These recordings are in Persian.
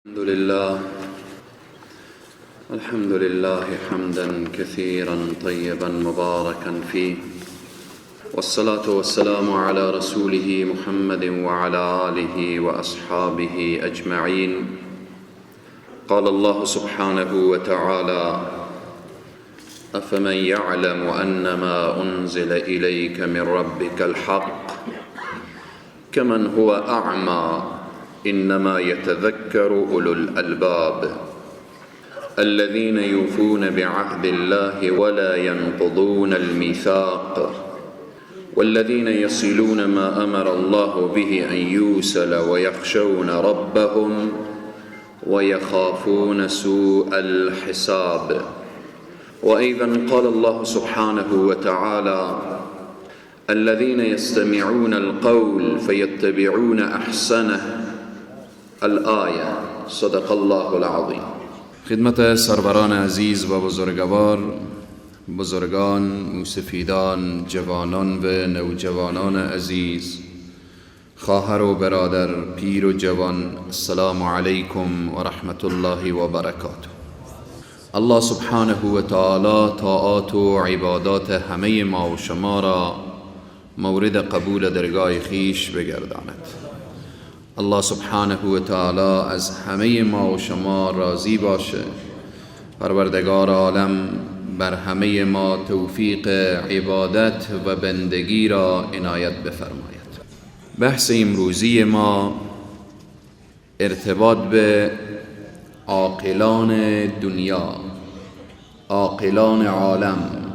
الحمد لله الحمد لله حمدا كثيرا طيبا مباركا فيه، والصلاة والسلام على رسوله محمد وعلى آله وأصحابه أجمعين. قال الله سبحانه وتعالى: أفمن يعلم أن ما أنزل إليك من ربك الحق كمن هو أعمى إنما يتذكر أولو الألباب الذين يوفون بعهد الله ولا ينقضون الميثاق والذين يصلون ما أمر الله به أن يوصل ويخشون ربهم ويخافون سوء الحساب. وأيضا قال الله سبحانه وتعالى: الذين يستمعون القول فيتبعون أحسنه. الآیه. صدق الله العظیم. خدمت سروران عزیز و بزرگوار، بزرگان، موسفیدان، جوانان و نوجوانان عزیز، خواهر و برادر، پیر و جوان، السلام علیکم و رحمت الله و برکاته. الله سبحانه و تعالی طاعات و عبادات همه ما و شما را مورد قبول درگاه خیش بگرداند. الله سبحانه و تعالی از همه ما و شما راضی باشه. پروردگار عالم بر همه ما توفیق عبادت و بندگی را عنایت بفرماید. بحث امروزی ما ارتباط به عاقلان دنیا، عاقلان عالم،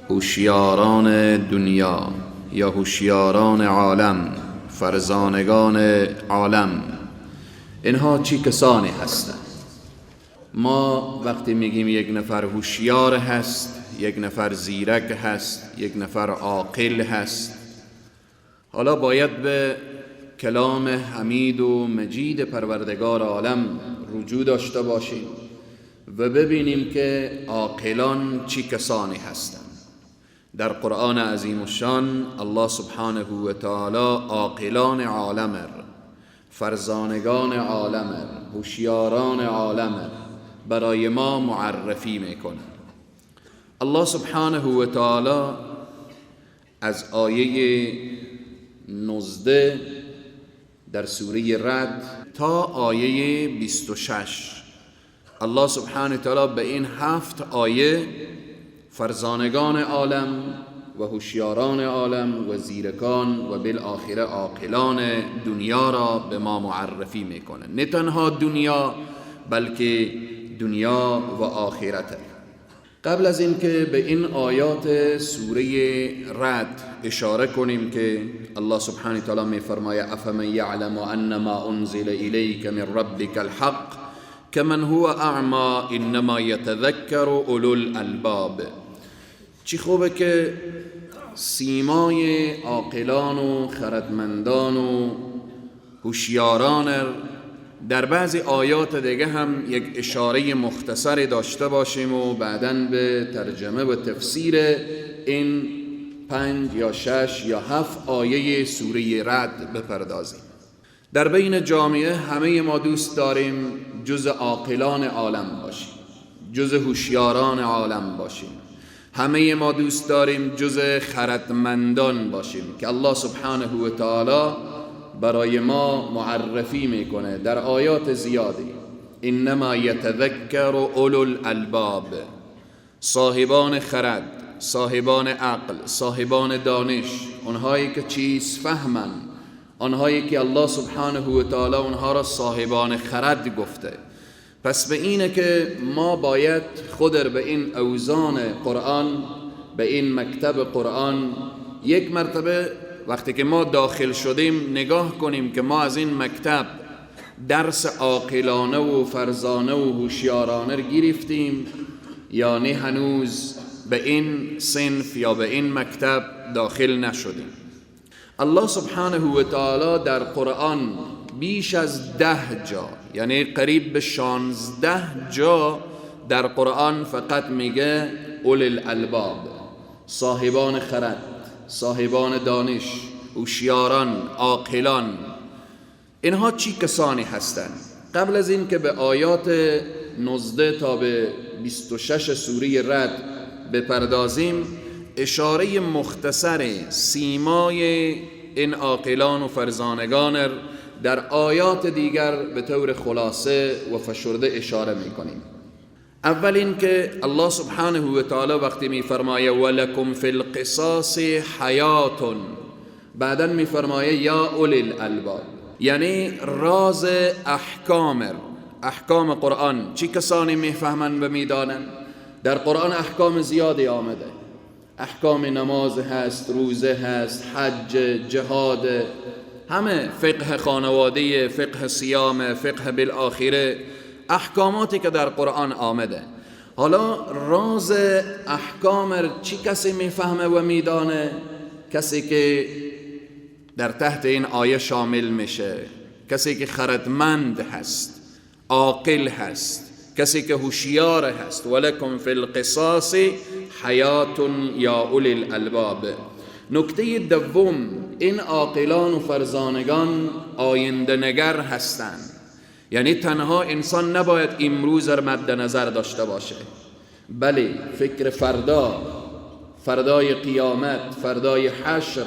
هوشیاران دنیا یا هوشیاران عالم، فرزانگان عالم، اینها چی کسانی هستند؟ ما وقتی میگیم یک نفر هوشیار هست، یک نفر زیرک هست، یک نفر عاقل هست، حالا باید به کلام حمید و مجید پروردگار عالم رجوع داشته باشیم و ببینیم که عاقلان چی کسانی هستند. در قرآن عظیم الشان الله سبحانه و تعالی عاقلان عالم، فرزانگان عالم، هوشیاران عالم برای ما معرفی میکنه. الله سبحانه و تعالی از آیه 19 در سوره رعد تا آیه 26 الله سبحانه و تعالی به این 7 آیه فرزانگان عالم و هوشیاران عالم و زیرکان و بالآخره عاقلان دنیا را به ما معرفی میکنه. نه تنها دنیا بلکه دنیا و آخرت. قبل از اینکه به این آیات سوره رعد اشاره کنیم که الله سبحانه وتعالی میفرماید: افمن یعلم انما انزل الیک من ربک الحق کمن هو اعمی انما یتذکر اولو الالباب. چی خوبه که سیمای عاقلان و خردمندان و هوشیاران در بعضی آیات دیگه هم یک اشاره مختصری داشته باشیم و بعداً به ترجمه و تفسیر این 5 یا 6 یا 7 آیه سوره رعد بپردازیم. در بین جامعه همه ما دوست داریم جز عاقلان عالم باشیم، جز هوشیاران عالم باشیم، همه ما دوست داریم جز خردمندان باشیم که الله سبحانه و تعالی برای ما معرفی میکنه در آیات زیادی: انما یتذکر اولو الالباب، صاحبان خرد، صاحبان عقل، صاحبان دانش، آنهایی که چیز فهمن، آنهایی که الله سبحانه و تعالی اونها را صاحبان خرد گفته. پس به اینه که ما باید خود به این اوزان قرآن، به این مکتب قرآن یک مرتبه وقتی که ما داخل شدیم نگاه کنیم که ما از این مکتب درس عاقلانه و فرزانه و هوشیارانه گرفتیم یا نه هنوز به این صنف یا به این مکتب داخل نشدیم. الله سبحانه و تعالی در قرآن بیش از 10 جا، یعنی قریب به 16 جا در قرآن فقط میگه اول الالباب، صاحبان خرد، صاحبان دانش، هوشیاران، عاقلان. اینها چی کسانی هستند؟ قبل از این که به آیات 19 تا به 26 سوره رعد بپردازیم، اشاره مختصر سیمای این عاقلان و فرزانگان در آیات دیگر به طور خلاصه و فشرده اشاره میکنیم. اول این که الله سبحانه و تعالی وقتی میفرمایه ولکم فی القصاص حیات، بعدا میفرمایه یا اولی الالباب، یعنی راز احکام قرآن چی کسانی میفهمن و میدانن. در قرآن احکام زیادی آمده، احکام نماز هست، روزه هست، حج، جهاد، همه فقه خانواده، فقه صیام، فقه بالآخره، احکاماتی که در قرآن آمده. حالا راز احکام چی کسی میفهمه و میدانه؟ کسی که در تحت این آیه شامل میشه، کسی که خردمند هست، عاقل هست، کسی که هوشیار هست. ولکم فی القصاص حیات یا اولی الالباب. نکته دوم، این عاقلان و فرزانگان آینده نگر هستند. یعنی تنها انسان نباید امروز را مد نظر داشته باشه، بله فکر فردا، فردای قیامت، فردای حشر،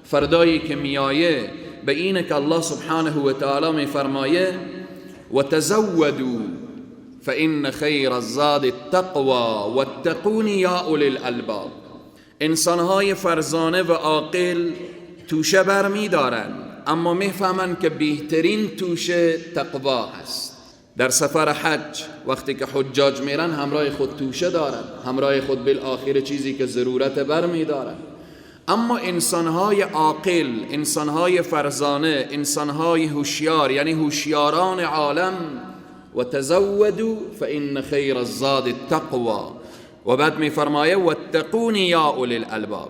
فردایی که میایه، به اینه که الله سبحانه و تعالی میفرمایه و تزودوا فإن خیر الزاد التقوى واتقون یا اولی الالباب. انسانهای فرزانه و عاقل توشه بر میدارن، اما میفهمن که بهترین توشه تقوا هست. در سفر حج وقتی که حجاج میرن همراه خود توشه دارن، همراه خود بالآخر چیزی که ضرورت بر میدارن. اما انسانهای عاقل، انسانهای فرزانه، انسانهای هوشیار، یعنی هوشیاران عالم، و تزودوا فإن خیر الزاد التقوى. و بعد میفرمایه واتقون یا اولی الالباب.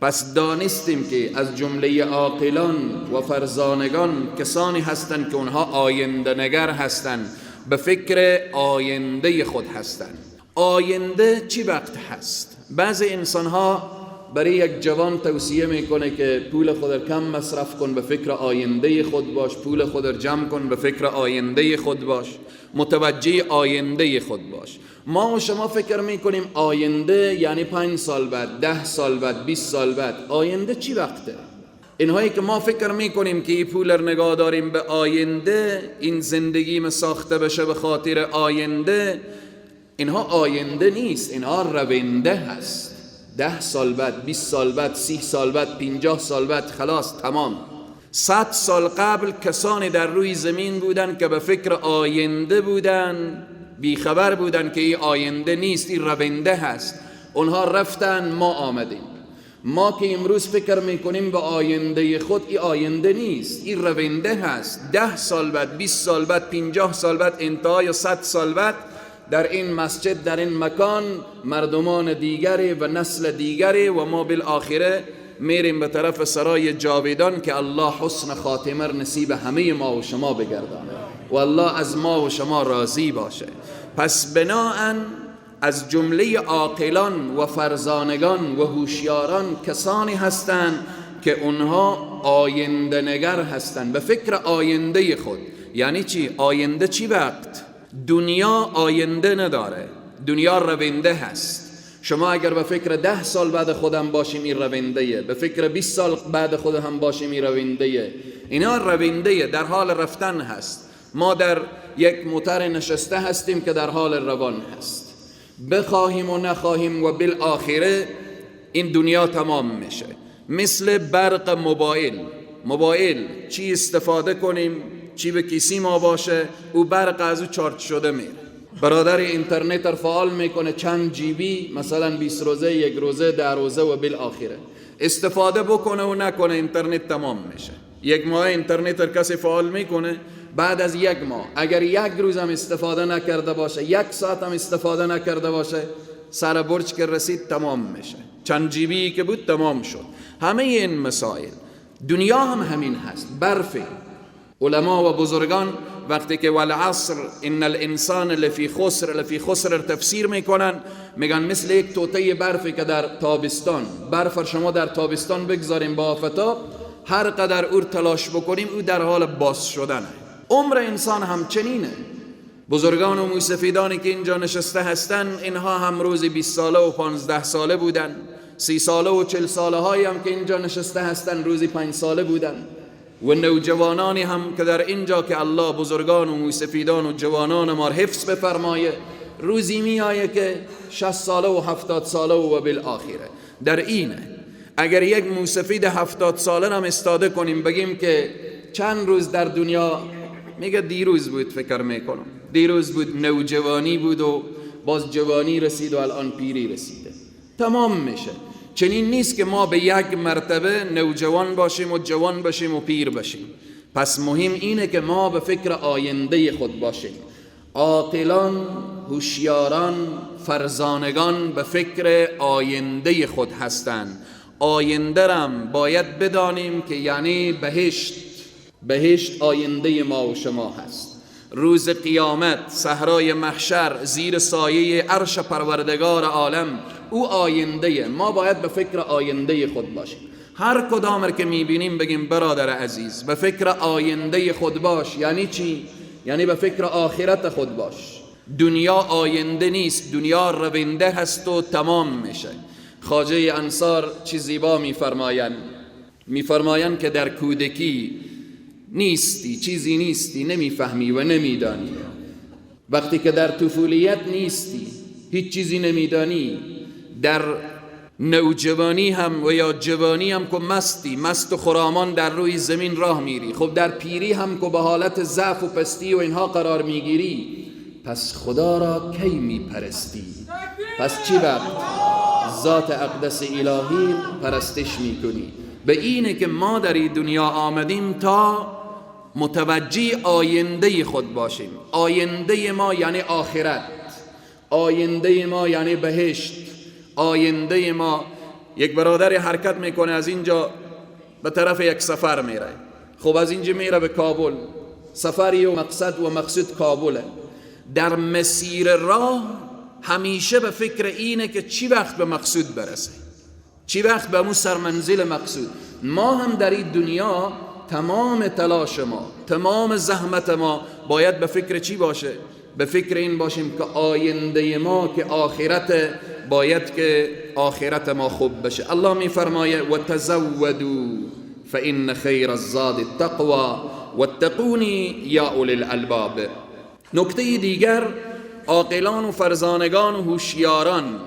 پس دانستیم که از جمله عاقلان و فرزانگان کسانی هستند که اونها آینده نگر هستند، به فکر آینده خود هستند. آینده چی وقت هست؟ بعضی انسانها برای یک جوان توصیه میکنه که پول خود را کم مصرف کن، به فکر آینده خود باش، پول خود را جمع کن، به فکر آینده خود باش، متوجه آینده خود باش. ما و شما فکر میکنیم آینده یعنی 5 سال بعد، 10 سال بعد، 20 سال بعد. آینده چی وقته؟ اینهایی که ما فکر میکنیم که این پول را نگاه داریم به آینده، این زندگی ساخته بشه به خاطر آینده، اینها آینده نیست، اینها رونده هست. 10 سال بعد، 20 سال بعد، 30 سال بعد، 50 سال بعد، خلاص تمام. 100 سال قبل کسانی در روی زمین بودن که به فکر آینده بودن، بیخبر بودن که این آینده نیست، این رونده هست. اونها رفتن، ما آمدیم. ما که امروز فکر میکنیم به آینده خود، این آینده نیست، این رونده هست. 10 سال بعد، 20 سال بعد، 50 سال بعد، انتهای 100 سال بعد، در این مسجد، در این مکان، مردمان دیگری و نسل دیگری و ما بالآخره میریم به طرف سرای جاویدان که الله حسن خاتمه نصیب همه ما و شما بگردانه و الله از ما و شما راضی باشه. پس بناءً از جمله عاقلان و فرزانگان و هوشیاران کسانی هستند که اونها آینده نگر هستند، به فکر آینده خود. یعنی چی؟ آینده چی وقت؟ دنیا آینده نداره، دنیا رونده هست. شما اگر به فکر 10 سال بعد خودم باشیم این رونده‌یه، به فکر 20 سال بعد خود هم باشیم این رونده‌یه، اینا رونده‌یه، در حال رفتن هست. ما در یک موتر نشسته هستیم که در حال روان هست. بخواهیم و نخواهیم و بالآخره این دنیا تمام میشه. مثل برق موبایل، موبایل چی استفاده کنیم، چی به کیسی ما باشه، او برق از او چارج شده میره. برادر اینترنت رو فعال میکنه چند جیبی، مثلا 20 روزه، 1 روزه، 10 روزه و بالآخره استفاده بکنه و نکنه اینترنت تمام میشه. 1 ماه اینترنت رو کسی فعال میکنه، بعد از 1 ماه اگر 1 روز هم استفاده نکرده باشه، 1 ساعت هم استفاده نکرده باشه، سر برج که رسید تمام میشه. چند جیبی که بود تمام شد. همه این مسائل دنیا هم همین هست. برفه علما و بزرگان وقتی که والعصر ان الانسان لفی خسر، لفی خسر تفسیر میکنن، میگن مثل یک توته برفی که در تابستان، برف شما در تابستان بگذاریم با آفتاب، هر قدر او تلاش بکنیم او در حال باز شدنه. عمر انسان هم چنینه. بزرگان و موسفیدانی که اینجا نشسته هستن، اینها هم روزی 20 ساله و 15 ساله بودن، 30 ساله و 40 ساله هایی هم که اینجا نشسته هستن روزی 5 ساله بودن، و نوجوانانی هم که در اینجا که الله بزرگان و موسفیدان و جوانان ما حفظ بفرمایه، روزی میآیه که 60 ساله و 70 ساله و بالآخره. در اینه اگر یک موسفید 70 ساله هم استاده کنیم بگیم که چند روز در دنیا، میگه دیروز بود، فکر میکنم دیروز بود، نوجوانی بود و باز جوانی رسید و الان پیری رسیده، تمام میشه. چنین نیست که ما به یک مرتبه نوجوان باشیم و جوان باشیم و پیر باشیم. پس مهم اینه که ما به فکر آینده خود باشیم. عاقلان، هوشیاران، فرزانگان به فکر آینده خود هستند. آینده رم باید بدانیم که یعنی بهشت. بهشت آینده ما و شما هست. روز قیامت، صحرای محشر، زیر سایه عرش پروردگار عالم، او آینده ما. باید به فکر آینده خود باشیم. هر کدام که میبینیم بگیم برادر عزیز به فکر آینده خود باش. یعنی چی؟ یعنی به فکر آخرت خود باش. دنیا آینده نیست، دنیا رونده هست و تمام میشه. خواجه انصار چی زیبا میفرمایند، میفرمایند که در کودکی نیستی، چیزی نیستی، نمیفهمی و نمیدانی. وقتی که در طفولیت نیستی، هیچ چیزی نمیدانی. در نوجوانی هم و یا جوانی هم که مستی، مست و خرامان در روی زمین راه میری. خب در پیری هم که به حالت ضعف و پستی و اینها قرار میگیری. پس خدا را کی میپرستی؟ پس چی وقت ذات اقدس الهی پرستش میکنی؟ به اینه که ما در این دنیا آمدیم تا متوجه آینده خود باشیم. آینده ما یعنی آخرت، آینده ما یعنی بهشت، آینده ما. یک برادر حرکت میکنه از اینجا به طرف یک سفر میره. خب از اینجا میره به کابل، سفری و مقصد و مقصود کابله. در مسیر راه همیشه به فکر اینه که چی وقت به مقصود برسه، چی وقت به مو سرمنزل مقصود. ما هم در این دنیا تمام تلاش ما، تمام زحمت ما باید به فکر چی باشه؟ به فکر این باشیم که آینده ما که آخرت، باید که آخرت ما خوب بشه. الله می فرمایه و تزودوا فإن خیر الزاد التقوى واتقونی یا اولی الالباب. نکته دیگر، عاقلان و فرزانگان و هوشیاران.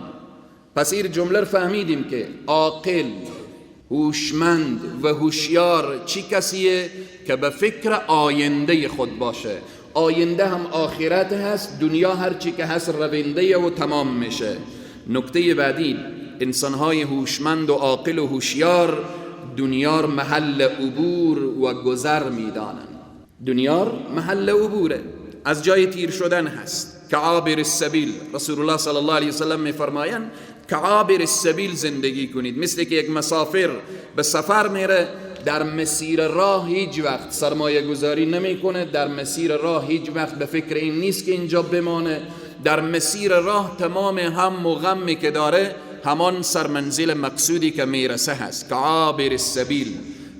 پس این جمله رو فهمیدیم که عاقل، هوشمند و هوشیار چی کسیه؟ که به فکر آینده خود باشه. آینده هم آخرت هست، دنیا هر چی که هست رونده و تمام میشه. نکته بعدی، انسانهای هوشمند و عاقل و هوشیار دنیا محل عبور و گذر میدانند. دنیا محل عبوره، از جای تیر شدن هست. کعابر السبیل، رسول الله صلی الله علیه وسلم میفرمایند کعابر السبیل زندگی کنید، مثل که یک مسافر به سفر میره، در مسیر راه هیچ وقت سرمایه گذاری نمیکنه، در مسیر راه هیچ وقت به فکر این نیست که اینجا بمانه، در مسیر راه تمام هم و غمی که داره همان سرمنزل مقصودی که میرسه هست. کعابر السبیل،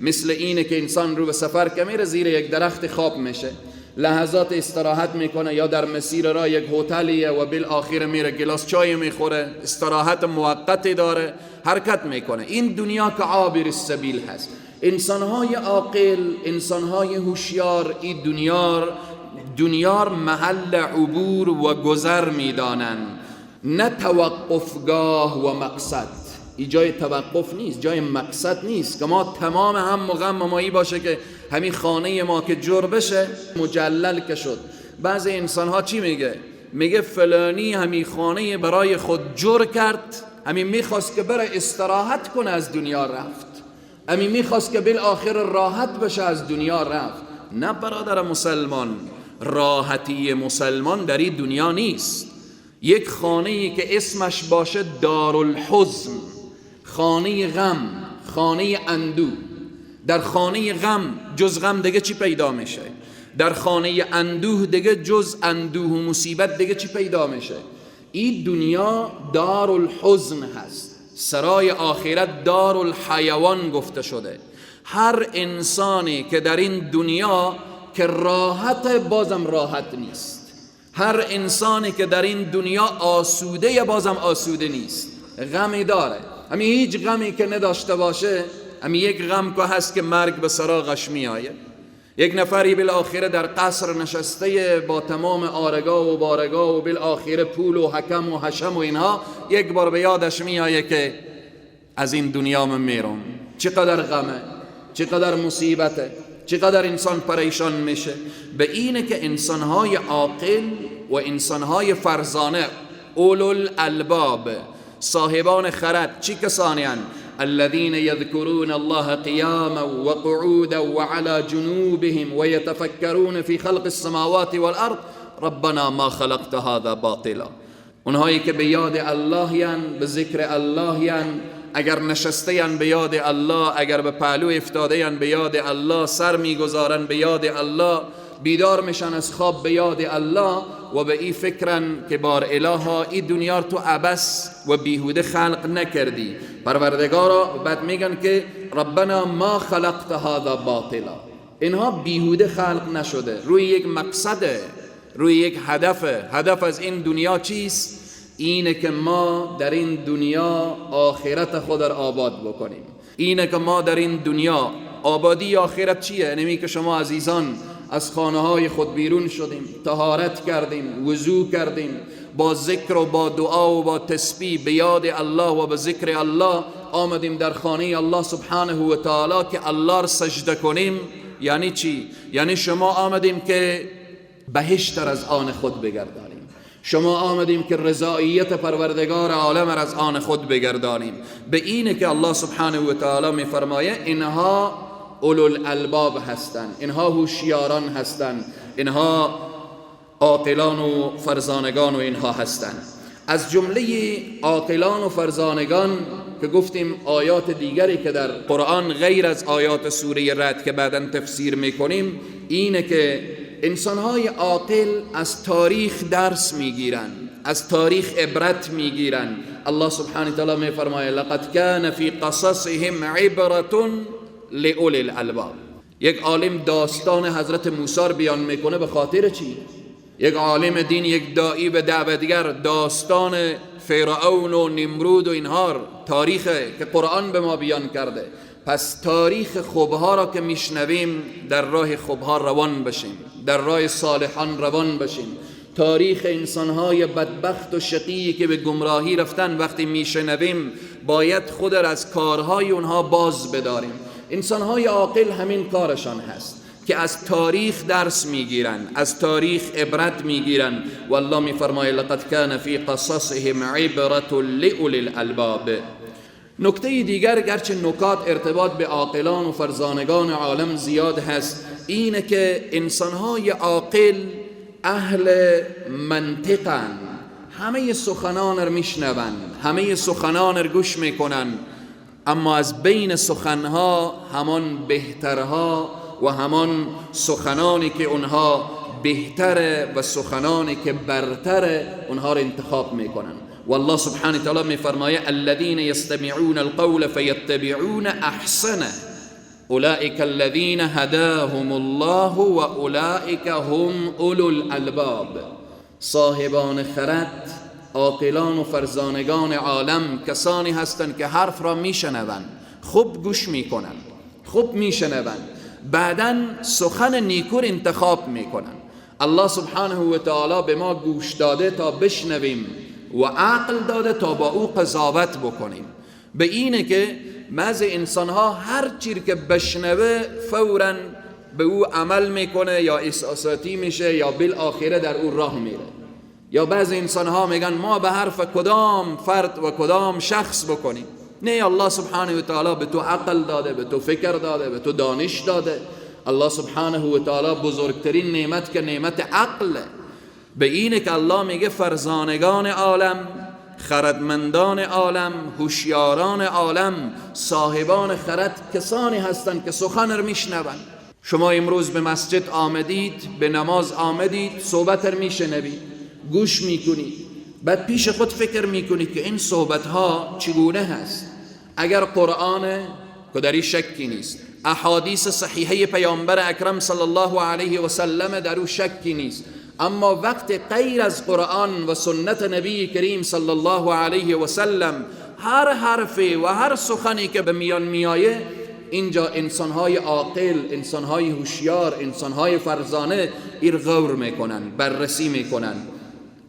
مثل اینه که انسان رو به سفر که میره زیر یک درخت خواب میشه، لحظات استراحت میکنه، یا در مسیر راه یک هتلیه و بالآخر میره گلاس چای میخوره، استراحت موقتی داره، حرکت میکنه. این دنیا که عابر السبیل هست. انسانهای عاقل، انسانهای هوشیار این دنیا محل عبور و گذر میدانند، نه توقفگاه و مقصد. ای جای توقف نیست، جای مقصد نیست که ما تمام هم و غم مایی باشه که همین خانه ما که جور بشه مجلل که شد. بعضی انسان ها چی میگه؟ میگه فلانی همین خانه برای خود جور کرد، همین میخواست که بره استراحت کنه از دنیا رفت، همین میخواست که بالآخر راحت بشه از دنیا رفت. نه برادر مسلمان، راحتی مسلمان در این دنیا نیست. یک خانه‌ای که اسمش باشه دارالحزن، خانه غم، خانه اندوه. در خانه غم جز غم دیگه چی پیدا میشه؟ در خانه اندوه دیگه جز اندوه و مصیبت دیگه چی پیدا میشه؟ این دنیا دارالحزن هست. سرای آخرت دارالحیوان گفته شده. هر انسانی که در این دنیا که راحت بازم راحت نیست، هر انسانی که در این دنیا آسوده بازم آسوده نیست، غمی داره. همین هیچ غمی که نداشته باشه، همین یک غم که هست که مرگ به سراغش میآید. یک نفری بالاخره در قصر نشسته با تمام آرگاه و بارگاه و بالاخره پول و حکم و حشم و اینها، یک بار به یادش میآید که از این دنیا من میرم. چقدر غمه، چقدر مصیبته، چقدر انسان پریشان میشه. به اینه که انسانهای عاقل و انسانهای فرزانه، اولو الالباب، صاحبان خرد، چی کسانی هستند؟ الذين يذكرون الله قياما وقعودا وعلى جنوبهم ويتفكرون في خلق السماوات والأرض ربنا ما خلقت هذا باطلا. اونهایی که به یاد الله ین، به ذکر الله ین، اگر نشسته ین به یاد الله، اگر به پهلو افتاده ین به یاد الله، سر میگذارن به یاد الله، بیدار میشن از خواب به یاد الله و به این فکرن که بار الها این دنیا تو عبث و بیهوده خلق نکردی پروردگارا. بعد میگن که ربنا ما خلقت هذا باطلا. اینها بیهوده خلق نشده، روی یک مقصده، روی یک هدفه. هدف از این دنیا چیست؟ اینه که ما در این دنیا آخرت خود را آباد بکنیم. اینه که ما در این دنیا آبادی آخرت چیه؟ اینمی که شما عزیزان از خانه های خود بیرون شدیم، طهارت کردیم، وضو کردیم، با ذکر و با دعا و با تسبیح به یاد الله و به ذکر الله آمدیم در خانه الله سبحانه و تعالی که الله را سجده کنیم. یعنی چی؟ یعنی شما آمدیم که بهشت از آن خود بگردانیم، شما آمدیم که رضاییت پروردگار عالم را از آن خود بگردانیم. به اینه که الله سبحانه و تعالی میفرمایه اینها اولو الالباب هستند، اینها هوشیاران هستند، اینها عاقلان و فرزانگان و اینها هستند. از جمله عاقلان و فرزانگان که گفتیم آیات دیگری که در قرآن غیر از آیات سوره رعد که بعداً تفسیر میکنیم، اینه که انسانهای عاقل از تاریخ درس میگیرن، از تاریخ عبرت میگیرن. الله سبحانه وتعالی میفرماید لقد کان فی قصصهم عبرة لأولی الالباب. یک عالم داستان حضرت موسی رو بیان میکنه به خاطر چی؟ یک عالم دین، یک داعی به دعوتگر، داستان فرعون و نمرود و اینها، تاریخ که قرآن به ما بیان کرده. پس تاریخ خوبها را که میشنویم در راه خوبها روان بشیم، در راه صالحان روان بشیم. تاریخ انسانهای بدبخت و شقی که به گمراهی رفتن وقتی میشنویم باید خود را از کارهای اونها باز بداریم. انسانهای عاقل همین کارشان هست که از تاریخ درس میگیرن، از تاریخ عبرت میگیرن. والله میفرماید لقد کان فی قصصهم عبرة لأولی الالباب. نکته دیگر، گرچه نکات ارتباط به عاقلان و فرزانگان عالم زیاد هست، اینه که انسانهای عاقل اهل منطقن، همه سخنان رو میشنون، همه سخنان رو گوش میکنن، اما از بین سخنها همان بهترها و همان سخنانی که اونها بهتره و سخنانی که برتره اونها رو انتخاب میکنن. والله سبحانه وتعالی میفرمایه الذين يستمعون القول فيتبعون احسنه اولئك الذين هداهم الله واولئك هم اولو الالباب. صاحبان خرد، عاقلان و فرزانگان عالم کسانی هستند که حرف را میشنوند، خوب گوش میکنن، خوب میشنوند، بعداً سخن نیکور انتخاب میکنن. الله سبحانه و تعالی به ما گوش داده تا بشنویم و عقل داده تا با او قضاوت بکنیم. به اینه که بعض انسانها هر چی که بشنوه فوراً به او عمل میکنه یا احساساتی میشه یا بالآخره در او راه میره. یا بعض انسانها میگن ما به حرف کدام فرد و کدام شخص بکنیم. نه، الله سبحانه و تعالی به تو عقل داده، به تو فکر داده، به تو دانش داده. الله سبحانه و تعالی بزرگترین نعمت که نعمت عقل، به اینه که الله میگه فرزانگان عالم، خردمندان عالم، هوشیاران عالم، صاحبان خرد کسانی هستند که سخن رو میشنون. شما امروز به مسجد آمدید، به نماز آمدید، صحبت رو میشنوید، گوش میکنید، بعد پیش خود فکر میکنید که این صحبت ها چگونه هست. اگر قرآنه که در این شکی نیست، احادیث صحیحه پیامبر اکرم صلی الله علیه و سلم، در او شکی نیست. اما وقت غیر از قرآن و سنت نبی کریم صلی الله علیه و سلم هر حرفی و هر سخنی که به میان میایه، اینجا انسانهای عاقل، انسانهای هوشیار، انسانهای فرزانه ایر غور میکنن، بررسی میکنن.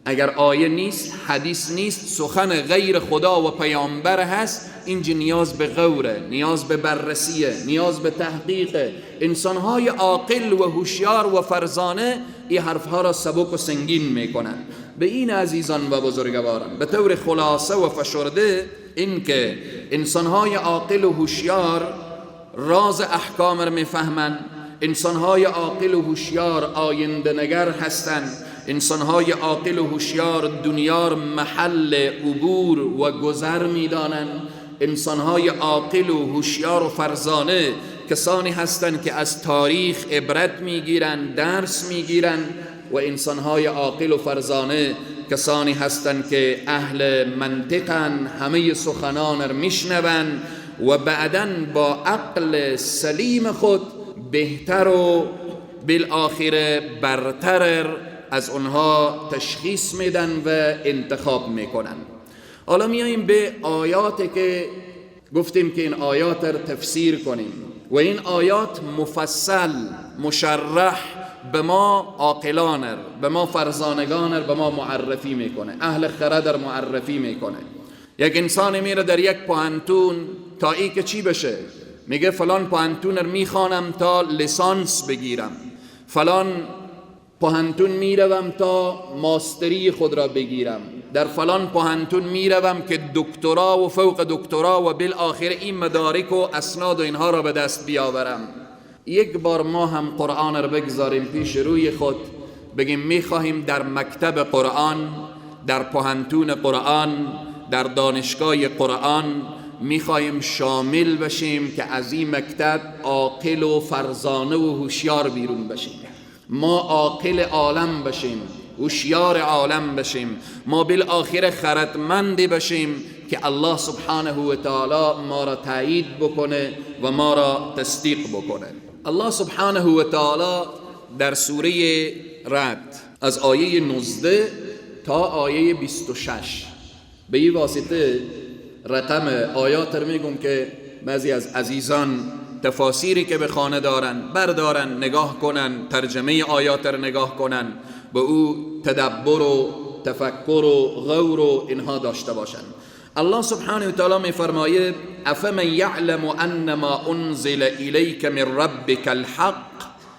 اگر آیه نیست، حدیث نیست، سخن غیر خدا و پیامبر هست، اینجا نیاز به غوره، نیاز به بررسیه، نیاز به تحقیقه. انسانهای عاقل و هوشیار و فرزانه این حرفها را سبک و سنگین میکنن. به این عزیزان و بزرگواران به طور خلاصه و فشرده، این که انسانهای عاقل و هوشیار راز احکام را میفهمن، انسانهای عاقل و هوشیار آینده نگر هستند، انسانهای عاقل و هوشیار دنیا را محل عبور و گذر میدانند، انسانهای عاقل و هوشیار و فرزانه کسانی هستند که از تاریخ عبرت میگیرند، درس میگیرند، و انسانهای عاقل و فرزانه کسانی هستند که اهل منطقن، همه سخنان را میشنوند و بعداً با عقل سلیم خود بهتر و بالآخره برتر از اونها تشخیص میدن و انتخاب میکنن. حالا میاییم به آیات که گفتیم که این آیات را تفسیر کنیم و این آیات مفصل مشرح به ما عاقلان، به ما فرزانگان، به ما معرفی میکنه، اهل خرد را معرفی میکنه. یک انسان میره در یک پوهنتون تا ای که چی بشه؟ میگه فلان پوهنتون رو میخوانم تا لیسانس بگیرم، فلان پوهنتون میروم تا ماستری خود را بگیرم، در فلان پوهنتون میروم که دکترا و فوق دکترا و بالآخره این مدارک و اسناد و اینها را به دست بیاورم. یک بار ما هم قرآن را بگذاریم پیش روی خود، بگیم میخواهیم در مکتب قرآن، در پوهنتون قرآن، در دانشگاه قرآن میخواهیم شامل بشیم که از این مکتب عاقل و فرزانه و هوشیار بیرون بشیم. ما عاقل عالم بشیم، هوشیار عالم بشیم، ما بالآخره خردمندی بشیم که الله سبحانه و تعالی ما را تایید بکنه و ما را تصدیق بکنه. الله سبحانه و تعالی در سوره رعد از آیه 19 تا آیه 26 به این واسطه رقم آیات رو میگم که بعضی از عزیزان تفاسیری که به خانه دارن بردارن نگاه کنن، ترجمه آیات رو نگاه کنن، به او تدبر و تفکر و غور و اینها داشته باشن. الله سبحانه و تعالی میفرمایه افمن یعلم انما انزل الیک من ربک الحق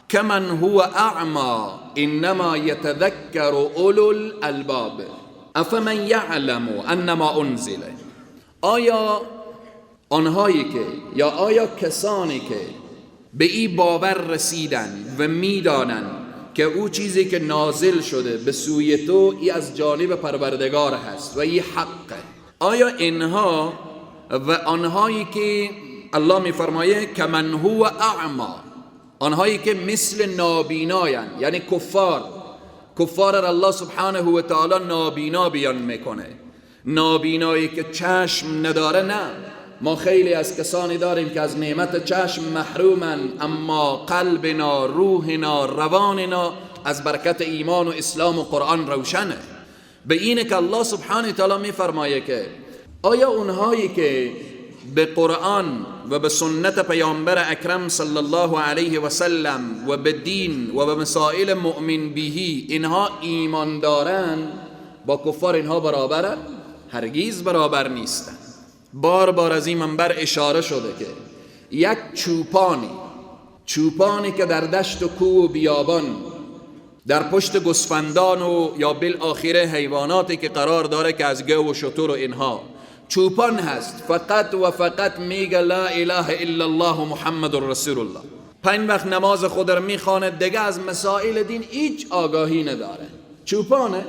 کمن هو اعمی انما یتذکر اولو الالباب. افمن یعلم انما انزل، آیا آنهایی که یا آیا کسانی که به این باور رسیدن و میدانند که او چیزی که نازل شده به سوی تو ای از جانب پروردگار هست و ای حقه، آیا اینها و آنهایی که الله میفرمایه کمن هو اعما، آنهایی که مثل نابیناین، یعنی کفار، کفار را الله سبحانه و تعالی نابینا بیان میکنه، نابینایی که چشم نداره. نه، ما خیلی از کسانی داریم که از نعمت چشم محرومن، اما قلبنا، روحنا، رواننا از برکت ایمان و اسلام و قرآن روشنه. به اینه که الله سبحانه تعالی میفرمایه که آیا اونهایی که به قرآن و به سنت پیامبر اکرم صلی الله علیه و سلم و به دین و به مسائل مؤمن بهی اینها ایمان دارن، با کفار اینها برابرن؟ هرگیز برابر نیستن. بار بار از این منبر اشاره شده که یک چوپانی که در دشت و کوه و بیابان، در پشت گوسفندان و یا بالآخره حیواناتی که قرار داره که از گاو و شتر و اینها، چوپان هست، فقط و فقط میگه لا اله الا الله محمد رسول الله، 5 وقت نماز خود رو میخوانه، دیگه از مسائل دین هیچ آگاهی نداره، چوپانه.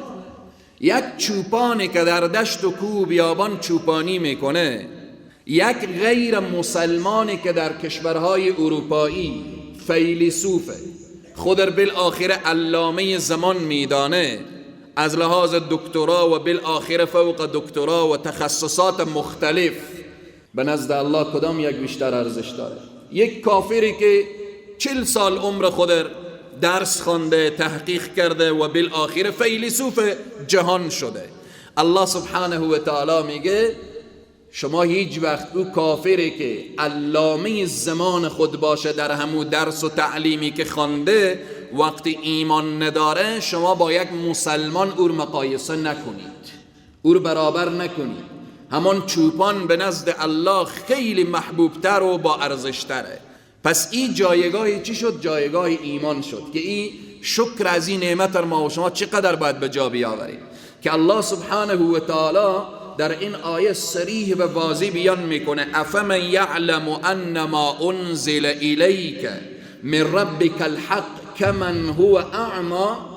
یک چوپانی که در دشت و کوه بیابان چوپانی میکنه، یک غیر مسلمانی که در کشورهای اروپایی فیلسوفه، خود را بالآخره علامه زمان میدانه، از لحاظ دکترا و بالآخره فوق دکترا و تخصصات مختلف، به نزد الله کدام یک بیشتر ارزش داره؟ یک کافری که 40 سال عمر خود درس خوانده، تحقیق کرده و بالآخر فیلسوف جهان شده، الله سبحانه و تعالی میگه شما هیچ وقت او کافری که علامه زمان خود باشه در همو درس و تعلیمی که خوانده، وقتی ایمان نداره، شما با یک مسلمان او مقایسه نکنید، او برابر نکنید. همان چوپان به نزد الله خیلی محبوبتر و با ارزشتره. پس این جایگاه چی شد؟ جایگاه ایمان شد که این شکر از این نعمت ما و شما چقدر باید به جا بیاوریم که الله سبحانه و تعالی در این آیه صریح و واضح بیان میکنه افمن یعلم انما انزل الیک من ربک الحق کمن هو اعما.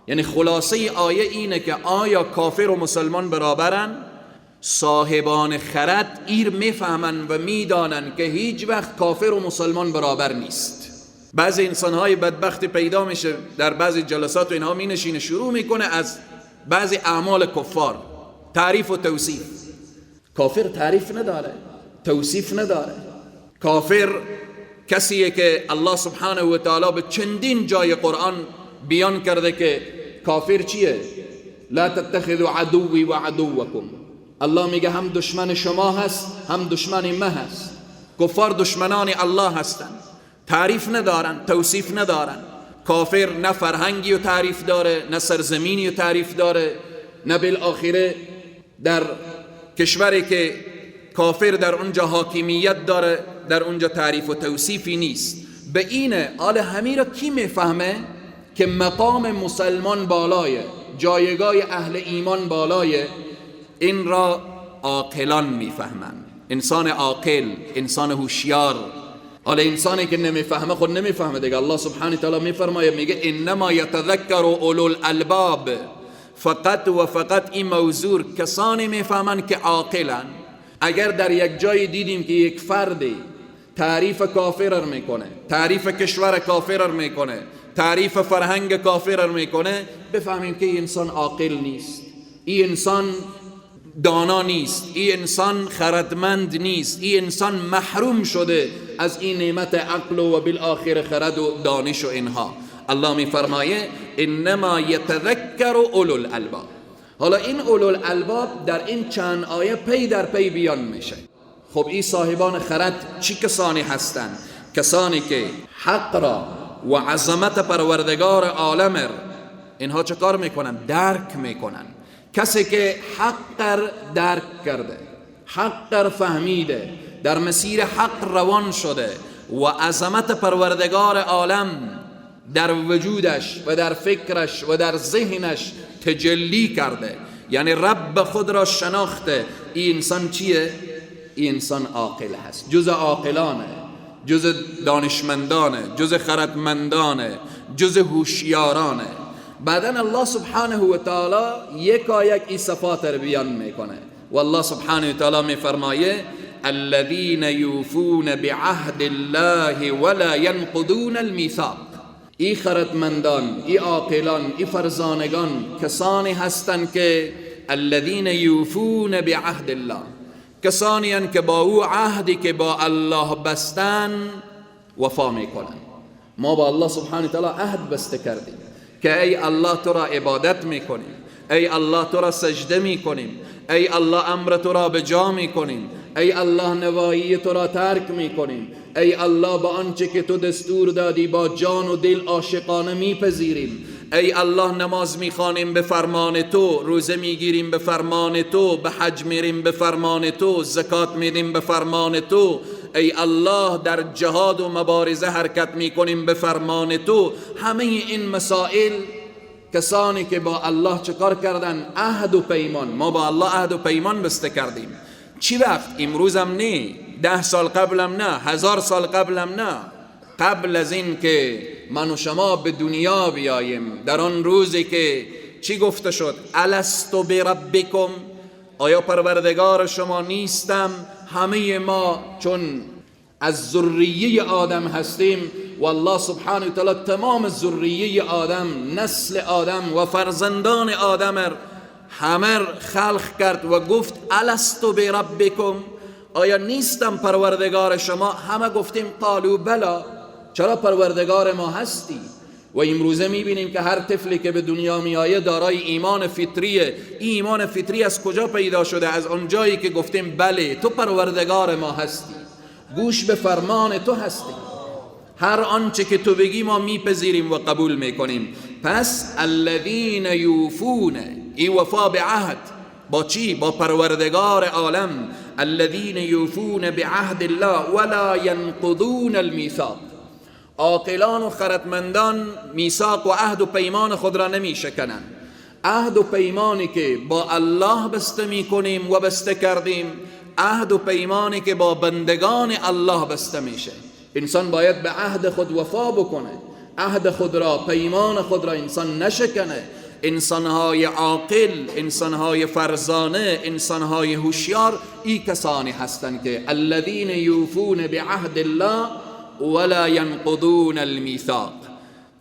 یعنی خلاصه آیه اینه که آیا کافر و مسلمان برابرن؟ صاحبان خرد ایر میفهمن و میدانن که هیچ وقت کافر و مسلمان برابر نیست. بعضی انسانهای بدبخت پیدا میشه در بعضی جلسات و اینها مینشینه، شروع میکنه از بعضی اعمال کفار تعریف و توصیف. کافر تعریف نداره، توصیف نداره. کافر کسیه که الله سبحانه و تعالی به چندین جای قرآن بیان کرده که کافر چیه؟ لا تتخذوا عدوی و عدوکم. الله میگه هم دشمن شما هست هم دشمن ما هست. کفار دشمنان الله هستند، تعریف ندارن، توصیف ندارن. کافر نه فرهنگی و تعریف داره، نه سرزمینی و تعریف داره، نه بالآخره در کشوری که کافر در اونجا حاکمیت داره در اونجا تعریف و توصیفی نیست. به اینه آل همین را کی میفهمه که مقام مسلمان بالایه، جایگاه اهل ایمان بالایه؟ این را عاقلان میفهمن. انسان عاقل، انسان هوشیار. حالا انسانی که نمیفهمه خود نمیفهمه دیگه. الله سبحانه تعالی میفرمایه، میگه انما یتذکر اولو الالباب. فقط و فقط این موضوع کسانی میفهمن که عاقلن. اگر در یک جای دیدیم که یک فردی تعریف کافر میکنه، تعریف کشور کافر میکنه، تعریف فرهنگ کافر میکنه، بفهمیم که این انسان عاقل نیست، این انسان دانا نیست، این انسان خردمند نیست، این انسان محروم شده از این نعمت عقل و بالآخر خرد و دانش و اینها. الله میفرمایه انما یتذکر اولو الالباب. حالا این اولو الالباب در این چند آیه پی در پی بیان میشه. خب این صاحبان خرد چی کسانی هستند؟ کسانی که حق را و عظمت پروردگار عالم اینها چه کار میکنن؟ درک میکنن. کسی که حق درک کرده، حق فهمیده، در مسیر حق روان شده و عظمت پروردگار عالم در وجودش و در فکرش و در ذهنش تجلی کرده، یعنی رب خود را شناخته، این انسان چیه؟ این انسان عاقل هست، جز عاقلانه، جز دانشمندانه، جز خردمندانه، جز هوشیارانه. بعدن الله سبحانه و تعالی یکا یک این صفات را بیان میکنه و الله سبحانه و تعالی میفرمایه الذين يوفون بعهد الله ولا ينقضون الميثاق. ای خردمندان، ای عاقلان، ای فرزانگان کسانی هستند که الذين يوفون بعهد الله، کسانی هستند که با او عهدی که با الله بستن وفا میکنن. ما با الله سبحانه و تعالی عهد بسته کردیم که ای الله تو را عبادت میکنیم، ای الله تو را سجده میکنیم، ای الله امر تو را به جا میکنیم، ای الله نواهی تو را ترک میکنیم، ای الله با آنچه که تو دستور دادی با جان و دل عاشقانه میپذیریم، ای الله نماز میخوانیم به فرمان تو، روزه میگیریم به فرمان تو، به حج میریم به فرمان تو، زکات میدیم به فرمان تو، ای الله در جهاد و مبارزه حرکت میکنیم به فرمان تو. همه این مسائل کسانی که با الله چکار کردن؟ عهد و پیمان. ما با الله عهد و پیمان بسته کردیم. چی وقت؟ امروزم نه، 10 سال قبلم نه، 1000 سال قبلم نه، قبل از این که من و شما به دنیا بیاییم، در آن روزی که چی گفته شد؟ الست بربکم، آیا پروردگار شما نیستم؟ همه ما چون از ذریه آدم هستیم و الله سبحانه و تعالی تمام ذریه آدم، نسل آدم و فرزندان آدم همه خلق کرد و گفت الست بربکم، آیا نیستم پروردگار شما؟ همه گفتیم قالوا بلا، چرا پروردگار ما هستی؟ و امروزه میبینیم که هر طفلی که به دنیا میآیه دارای ایمان فطریه. ایمان فطری از کجا پیدا شده؟ از آنجایی که گفتیم بله تو پروردگار ما هستی، گوش به فرمان تو هستیم، هر آنچه که تو بگی ما میپذیریم و قبول میکنیم. پس الذین یوفون، ای وفا به عهد با چی؟ با پروردگار عالم. الذین یوفون بعهد الله ولا ینقضون المیثاق. عاقلان و خردمندان میثاق و عهد و پیمان خود را نمی شکنند. عهد و پیمانی که با الله بسته می کنیم و بسته کردیم، عهد و پیمانی که با بندگان الله بسته میشه. انسان باید به عهد خود وفا بکنه، عهد خود را، پیمان خود را انسان نشکنه. انسانهای عاقل، انسانهای فرزانه، انسانهای هوشیار ای کسانی هستند که الذین یوفون بعهد الله ولا ینقضون المیثاق.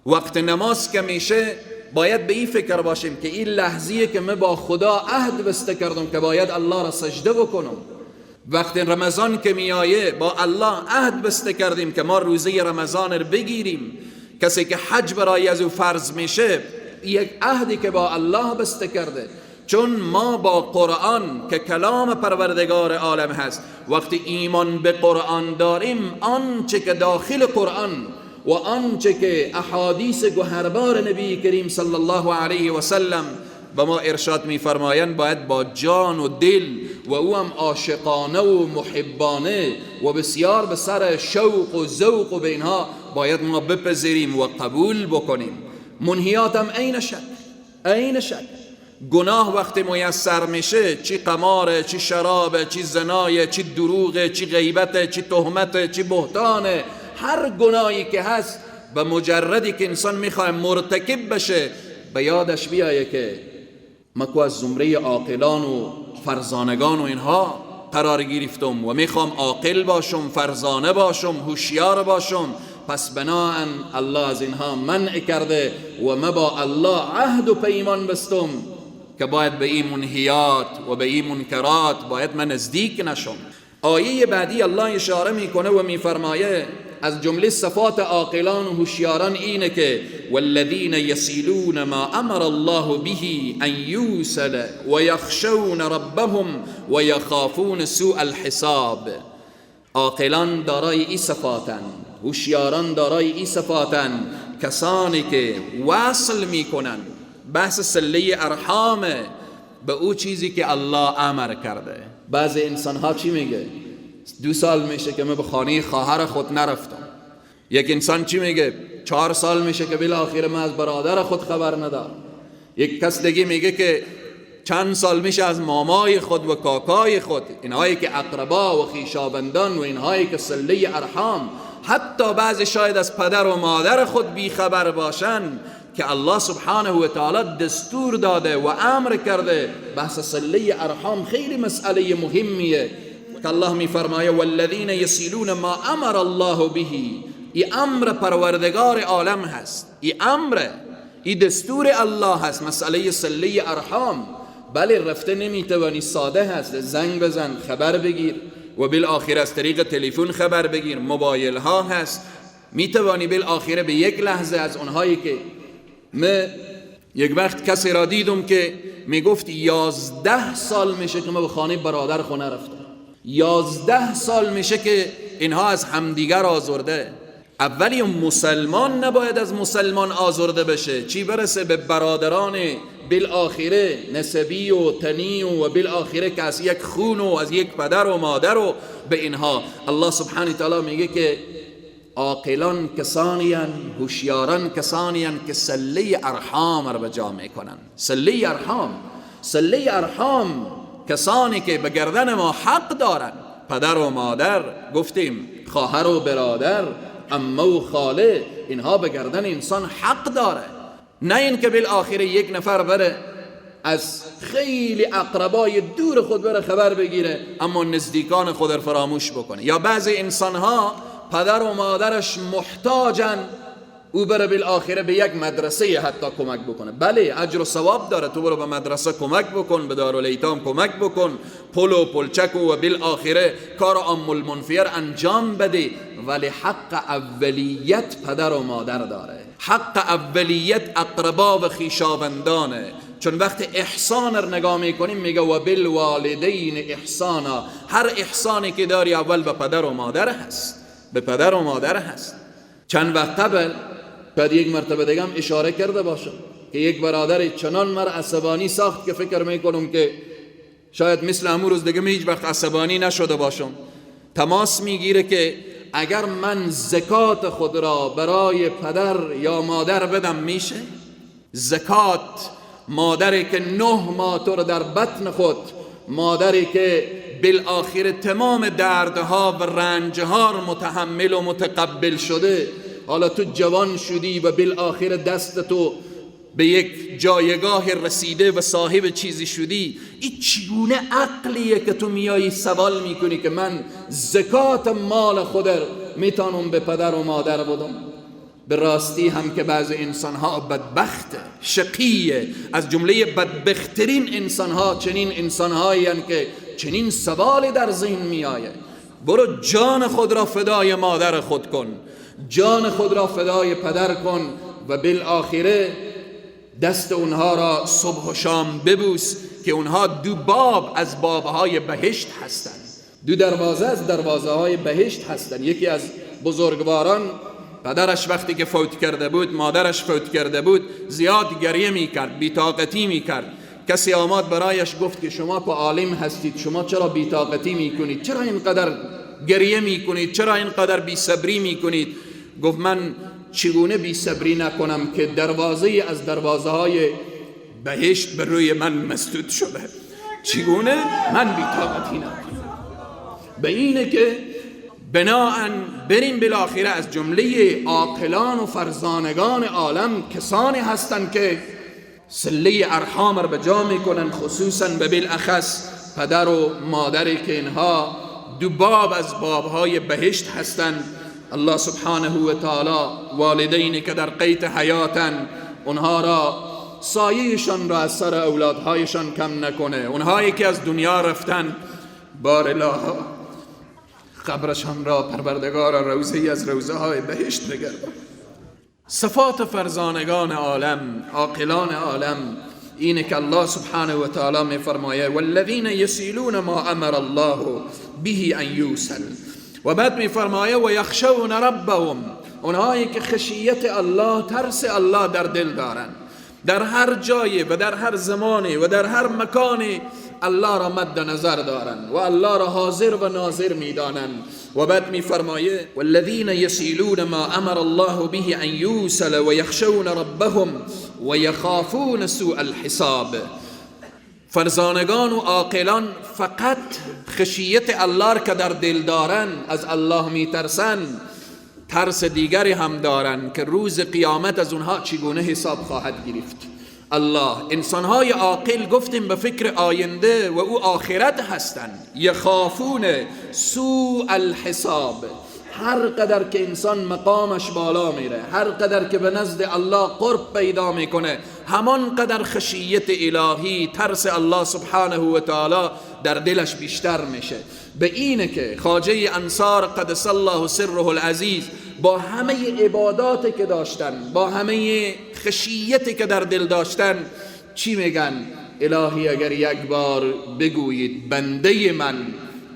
وقت نماز که میشه باید به این فکر باشیم که این لحظیه که من با خدا عهد بسته کردم که باید الله را سجده بکنم. وقت رمضان که میایه با الله عهد بسته کردیم که ما روزه رمضان رو بگیریم. کسی که حج برای از او فرض میشه یک عهدی که با الله بسته کرده. چون ما با قرآن که کلام پروردگار عالم هست، وقتی ایمان به قرآن داریم، آنچه که داخل قرآن و آنچه که احادیث گوهربار نبی کریم صلی الله علیه و سلم به ما ارشاد می‌فرمایند باید با جان و دل و او هم عاشقانه و محبانه و بسیار به سر شوق و ذوق و به اینها باید ما بپذیریم و قبول بکنیم. منهیات هم عین شک، عین شک. گناه وقتی میسر میشه، چی قماره، چی شرابه، چی زنایه، چی دروغه، چی غیبته، چی تهمته، چی بهتانه، هر گناهی که هست به مجردی که انسان میخواه مرتکب بشه به یادش بیایه که مکو از زمره عاقلان و فرزانگان و اینها قرار گرفتم و میخوام عاقل باشم، فرزانه باشم، هوشیار باشم. پس بناهن الله از اینها منع کرده و ما با الله عهد و پیمان بستم که باید به این منهیات و به این منکرات باید من نزدیک نشم. آیه بعدی الله اشاره میکنه و میفرمایه از جمله صفات عاقلان و هوشیاران اینه که والذین یصلون ما امر الله به ان یوصل و یخشون ربهم و یخافون سوء الحساب. عاقلان دارای این صفاتن، هوشیاران دارای این صفاتن، کسانی که وصل میکنن بحث صله ارحام به او چیزی که الله امر کرده. بعض انسان ها چی میگه؟ 2 سال میشه که من به خانه خواهر خود نرفتم. یک انسان چی میگه؟ 4 سال میشه که بالاخره من از برادر خود خبر ندارم. یک کس دیگه میگه که چند سال میشه از مامای خود و کاکای خود، اینهایی که اقربا و خویشاوندان و اینهایی که صله ارحام، حتی بعضی شاید از پدر و مادر خود بیخبر باشن که الله سبحانه و تعالی دستور داده و امر کرده. بحث صله ارحام خیلی مسئله مهمیه که الله میفرمایه والذین یصلون ما امر الله به. ای امر پروردگار عالم هست، ای امر، ای دستور الله هست، مسئله صله ارحام. بله رفته نمیتوانی، ساده هست، زنگ بزن خبر بگیر و بالآخره از طریق تلفن خبر بگیر، موبایل ها هست، میتوانی بالآخره به یک لحظه از اونهایی که من یک وقت کسی را دیدم که میگفت 11 سال میشه که من به خانه برادر خونه رفتم، 11 سال میشه که اینها از همدیگر آزرده. اولی مسلمان نباید از مسلمان آزرده بشه، چی برسه به برادران بالآخره نسبی و تنی و بالآخره که از یک خون و از یک پدر و مادر و به اینها. الله سبحانه تعالی میگه که عاقلان کسانی هن، هوشیاران کسانی هن که صله ارحام را به جا میکنن. صله ارحام، صله ارحام کسانی که به گردن ما حق دارن، پدر و مادر گفتیم، خواهر و برادر، عمه و خاله، اینها به گردن انسان حق داره. نه اینکه بالآخره یک نفر بره از خیلی اقربای دور خود بره خبر بگیره اما نزدیکان خود رو فراموش بکنه. یا بعضی انسانها پدر و مادرش محتاجن، او بره بالآخره به یک مدرسه حتی کمک بکنه. بله اجر و ثواب داره، تو برو به مدرسه کمک بکن، به دارالیتام کمک بکن، پل و پلچک و بالآخره کار عام المنفیر انجام بده، ولی حق اولیت پدر و مادر داره، حق اولیت اقربا و خویشاوندانه. چون وقتی احسان رو نگاه میکنیم میگه و بالوالدین احسانا، هر احسانی که داری اول به پدر و مادر هست، به پدر و مادر هست. چند وقت قبل بعد یک مرتبه دیگه هم اشاره کرده باشم که یک برادر چنان مر عصبانی ساخت که فکر میکنم که شاید مثل امو روز دیگه هیچ وقت عصبانی نشده باشم. تماس میگیره که اگر من زکات خود را برای پدر یا مادر بدم میشه؟ زکات مادری که 9 ماه تو رو در بطن خود، مادری که بالآخر تمام دردها و رنجها رو متحمل و متقبل شده، حالا تو جوان شدی و بالآخر دست تو به یک جایگاه رسیده و صاحب چیزی شدی، این چگونه عقلیه که تو میایی سوال میکنی که من زکات مال خود میتونم به پدر و مادر بدم؟ به راستی هم که بعض انسانها بدبخته، شقیه، از جمله بدبخترین انسانها چنین انسانهایی هستند که چنین سوالی در ذهن میآید. برو جان خود را فدای مادر خود کن، جان خود را فدای پدر کن و بالآخره دست اونها را صبح و شام ببوس که اونها دو باب از بابهای بهشت هستند، دو دروازه از دروازه های بهشت هستند. یکی از بزرگواران پدرش وقتی که فوت کرده بود، مادرش فوت کرده بود، زیاد گریه میکرد، بی‌طاقتی میکرد. کسی آمد برایش گفت که شما که عالم هستید، شما چرا بی‌طاقتی میکنید، چرا اینقدر گریه میکنید، چرا اینقدر بی‌صبری میکنید؟ گفت من چگونه بی‌صبری نکنم که دروازه از دروازه های بهشت بر روی من مسدود شده، چگونه من بی‌طاقتی نکنم؟ به اینه که بناهن بریم بالاخره از جمله عاقلان و فرزانگان عالم کسانی هستند که صله ارحام را به جا میکنن، خصوصا به بالاخص پدر و مادری که اینها دو باب از بابهای بهشت هستند. الله سبحانه و تعالی والدینی که در قید حیاتن اونها را سایهشان را از سر اولادهایشان کم نکنه، اونهایی که از دنیا رفتن بار الله قبرشان را پروردگار روزه از روزه های بهشت بگردان. صفات فرزانگان عالم، عاقلان عالم اینه که الله سبحانه و تعالی می فرمایه والذین یصلون ما امر الله به ان یوصل، و بعد می فرمایه و یخشون ربهم، اونهایی که خشیت الله، ترس الله در دل دارن، در هر جای و در هر زمانی و در هر مکانی الله را مد نظر دارن و الله را حاضر و ناظر میدانن. و بعد میفرمایه والذین یصلون ما امر الله به ان یوصل و یخشون ربهم و یخافون سوء الحساب. فرزانگان و عاقلان فقط خشیت الله را که در دل دارن، از الله میترسن، ترس دیگری هم دارن که روز قیامت از اونها چگونه حساب خواهد گرفت الله. انسانهای عاقل گفتیم به فکر آینده و او آخرت هستند. یخافون سوء الحساب، هر قدر که انسان مقامش بالا میره، هر قدر که به نزد الله قرب پیدا میکنه، همان قدر خشیت الهی، ترس الله سبحانه و تعالی در دلش بیشتر میشه. به اینه که خواجه انصار قدس الله سره العزیز با همه عباداتی که داشتن، با همه خشیتی که در دل داشتن، چی میگن؟ الهی اگر یک بار بگویید بنده من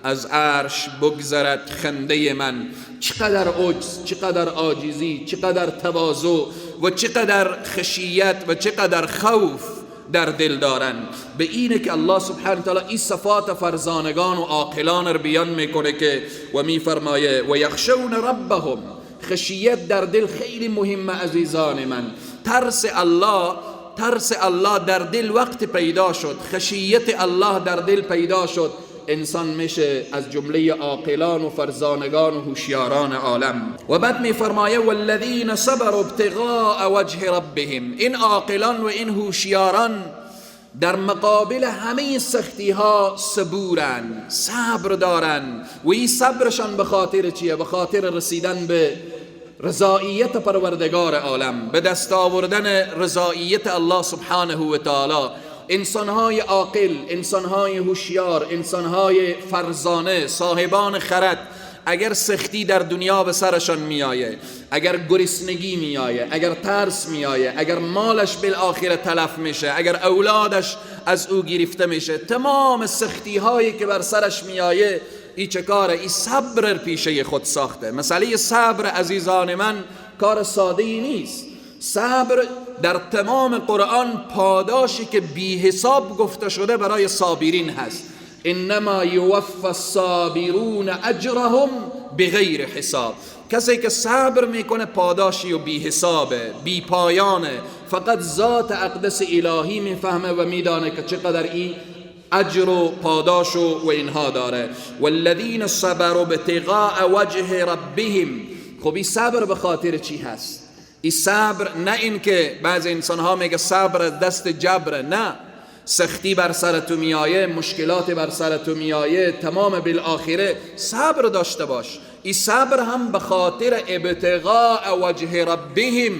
از عرش بگذرد خنده من. چقدر عجز، چقدر عاجزی، چقدر تواضع و چقدر خشیت و چقدر خوف در دل دارن. به اینه که الله سبحانه وتعالی این صفات فرزانگان و عاقلان رو بیان میکنه که و میفرمایه و یخشون ربهم. خشیت در دل خیلی مهمه عزیزان من. ترس الله، ترس الله در دل وقت پیدا شد، خشیت الله در دل پیدا شد، انسان میشه از جمله عاقلان و فرزانگان و هوشیاران عالم. و بعد میفرمایه والذین صبروا ابتغاء وجه ربهم. این عاقلان و این هوشیاران در مقابل همه سختی ها صبورن، صبر دارن و این صبرشان به خاطر چیه؟ به خاطر رسیدن به رضاییت پروردگار عالم، به دست آوردن رضاییت الله سبحانه و تعالی. انسانهای عاقل، انسانهای هوشیار، انسانهای فرزانه، صاحبان خرد، اگر سختی در دنیا به سرشان میآیه، اگر گرسنگی میآیه، اگر ترس میآیه، اگر مالش بالآخره تلف میشه، اگر اولادش از او گرفته میشه، تمام سختی هایی که بر سرش میآیه، ای چه کاره؟ ای صبر پیشه خود ساخته. مسئله صبر عزیزان من کار ساده ای نیست. صبر در تمام قرآن پاداشی که بی حساب گفته شده برای صابرین هست. انما یوفى الصابرون اجرهم بغیر حساب. کسی که صبر میکنه پاداشی و بی حسابه، بی پایانه. فقط ذات اقدس الهی میفهمه و میدانه که چقدر این اجر و پاداش و اینها داره. والذین صبروا ابتغاء وجه ربهم. خب این صبر به خاطر چی هست؟ این صبر نه این که بعض انسان ها میگه صبر دست جبره، نه، سختی بر سر تو میایه، مشکلات بر سر تو میایه، تمام بالآخره صبر داشته باش. این صبر هم به خاطر ابتغاء وجه ربهم،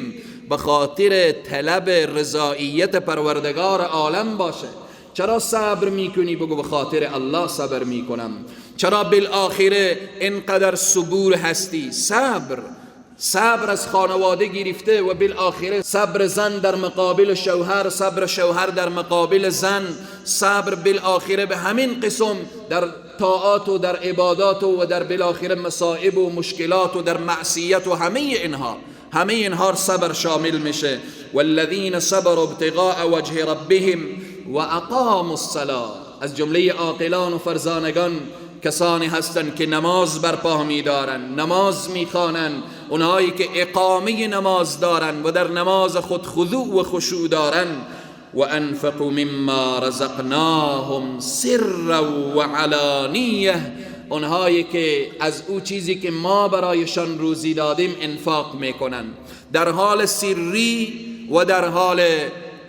به خاطر طلب رضاییت پروردگار عالم باشه. چرا صبر میکنی؟ بگو به خاطر الله صبر میکنم. چرا بالآخره اینقدر صبور هستی؟ صبر از خانواده گرفته و بالآخره صبر زن در مقابل شوهر، صبر شوهر در مقابل زن، صبر بالآخره به همین قسم در طاعات و در عبادات و در بالآخره مصائب و مشکلات و در معصیت و همه اینها، همه اینها صبر شامل میشه. والذین صبروا ابتغاء وجه ربهم و اقاموا الصلاة. از جمله عاقلان و فرزانگان کسانی هستند که نماز برپا می‌دارند، نماز می‌خوانند، اونهایی که اقامه نماز دارند و در نماز خود خضوع و خشوع دارند. و انفقوا مما رزقناهم سرا و علانیه. اونهایی که از او چیزی که ما برایشان روزی دادیم انفاق میکنن، در حال سری و در حال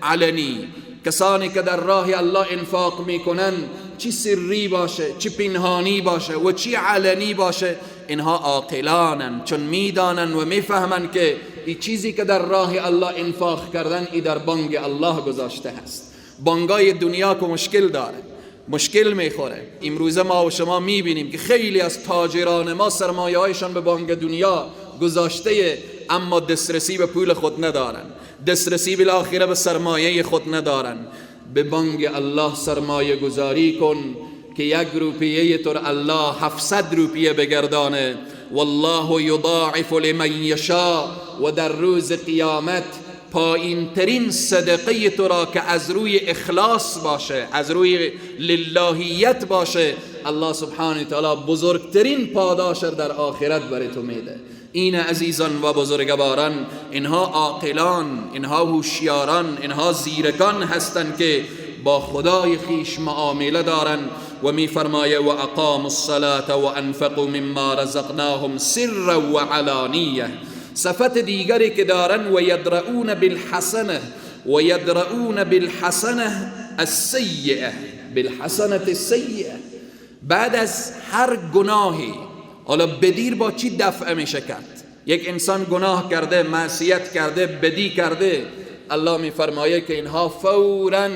علنی. کسانی که در راه الله انفاق میکنن، چی سری باشه، چی پنهانی باشه و چی علنی باشه، اینها عاقلانن، چون میدانن و میفهمن که این چیزی که در راه الله انفاق کردن ای در بانک الله گذاشته هست. بانگای دنیا که مشکل داره، مشکل میخوره. امروزه ما و شما میبینیم که خیلی از تاجران ما سرمایه هایشان به بانک دنیا گذاشته، اما دسترسی به پول خود ندارن، دسترسی بالاخره به سرمایه خود ندارن. به بانک الله سرمایه گذاری کن که 1 روپیه تر الله 700 روپیه بگردانه. والله یضاعف لمن یشاء. و در روز قیامت پایین ترین صدقه تو را که از روی اخلاص باشه، از روی للهیت باشه، الله سبحانه تعالی بزرگترین پاداش در آخرت برای تو میده. این عزیزان و بزرگواران، اینها عاقلان، اینها هوشیاران، اینها زیرکان هستند که با خدای خیش معامله دارن. و میفرمایه و اقاموا الصلاة و انفقوا مما رزقناهم سرا و علانیه. صفت دیگری که دارن، و یدرؤون بالحسنه و یدرؤون بالحسنه السیئه، بالحسنه السیئه. بعد از هر گناهی، حالا بدیر با چی دفع میشه کرد؟ یک انسان گناه کرده، معصیت کرده، بدی کرده، الله میفرمایه که اینها فوراً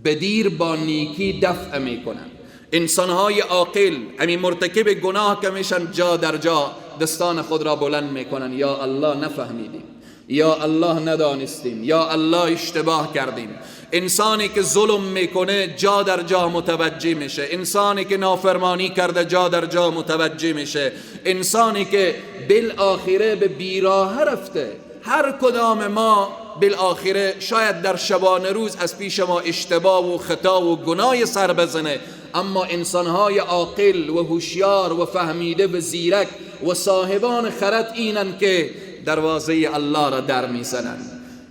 بدیر با نیکی دفع میکنن. انسانهای عاقل همین مرتکب گناه که میشن، جا در جا دستان خود را بلند میکنن، یا الله نفهمیدیم، یا الله ندانستیم، یا الله اشتباه کردیم. انسانی که ظلم میکنه جا در جا متوجه میشه، انسانی که نافرمانی کرده جا در جا متوجه میشه، انسانی که بالآخره به بیراه رفته. هر کدام ما بالآخره شاید در شبانه روز از پیش ما اشتباه و خطا و گناه سر بزنه، اما انسانهای عاقل و هوشیار و فهمیده و زیرک و صاحبان خرد اینن که دروازه الله را در میزنن.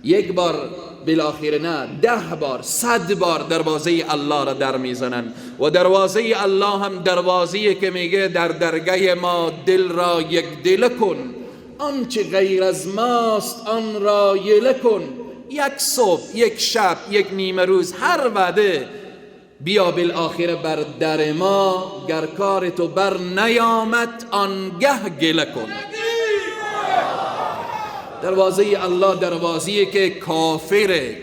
یک بار بالاخره نه، 10 بار، 100 بار دروازه الله را در میزنن. و دروازه الله هم دروازه‌ای که میگه در درگه ما دل را یک دل کن، آنچه غیر از ماست آن را یله کن. یک صبح، یک شب، یک نیمه روز، هر وعده بیا بالاخره بر در ما، گر کار تو بر نیامد آنگه گله کن. دروازه الله دروازه‌ای که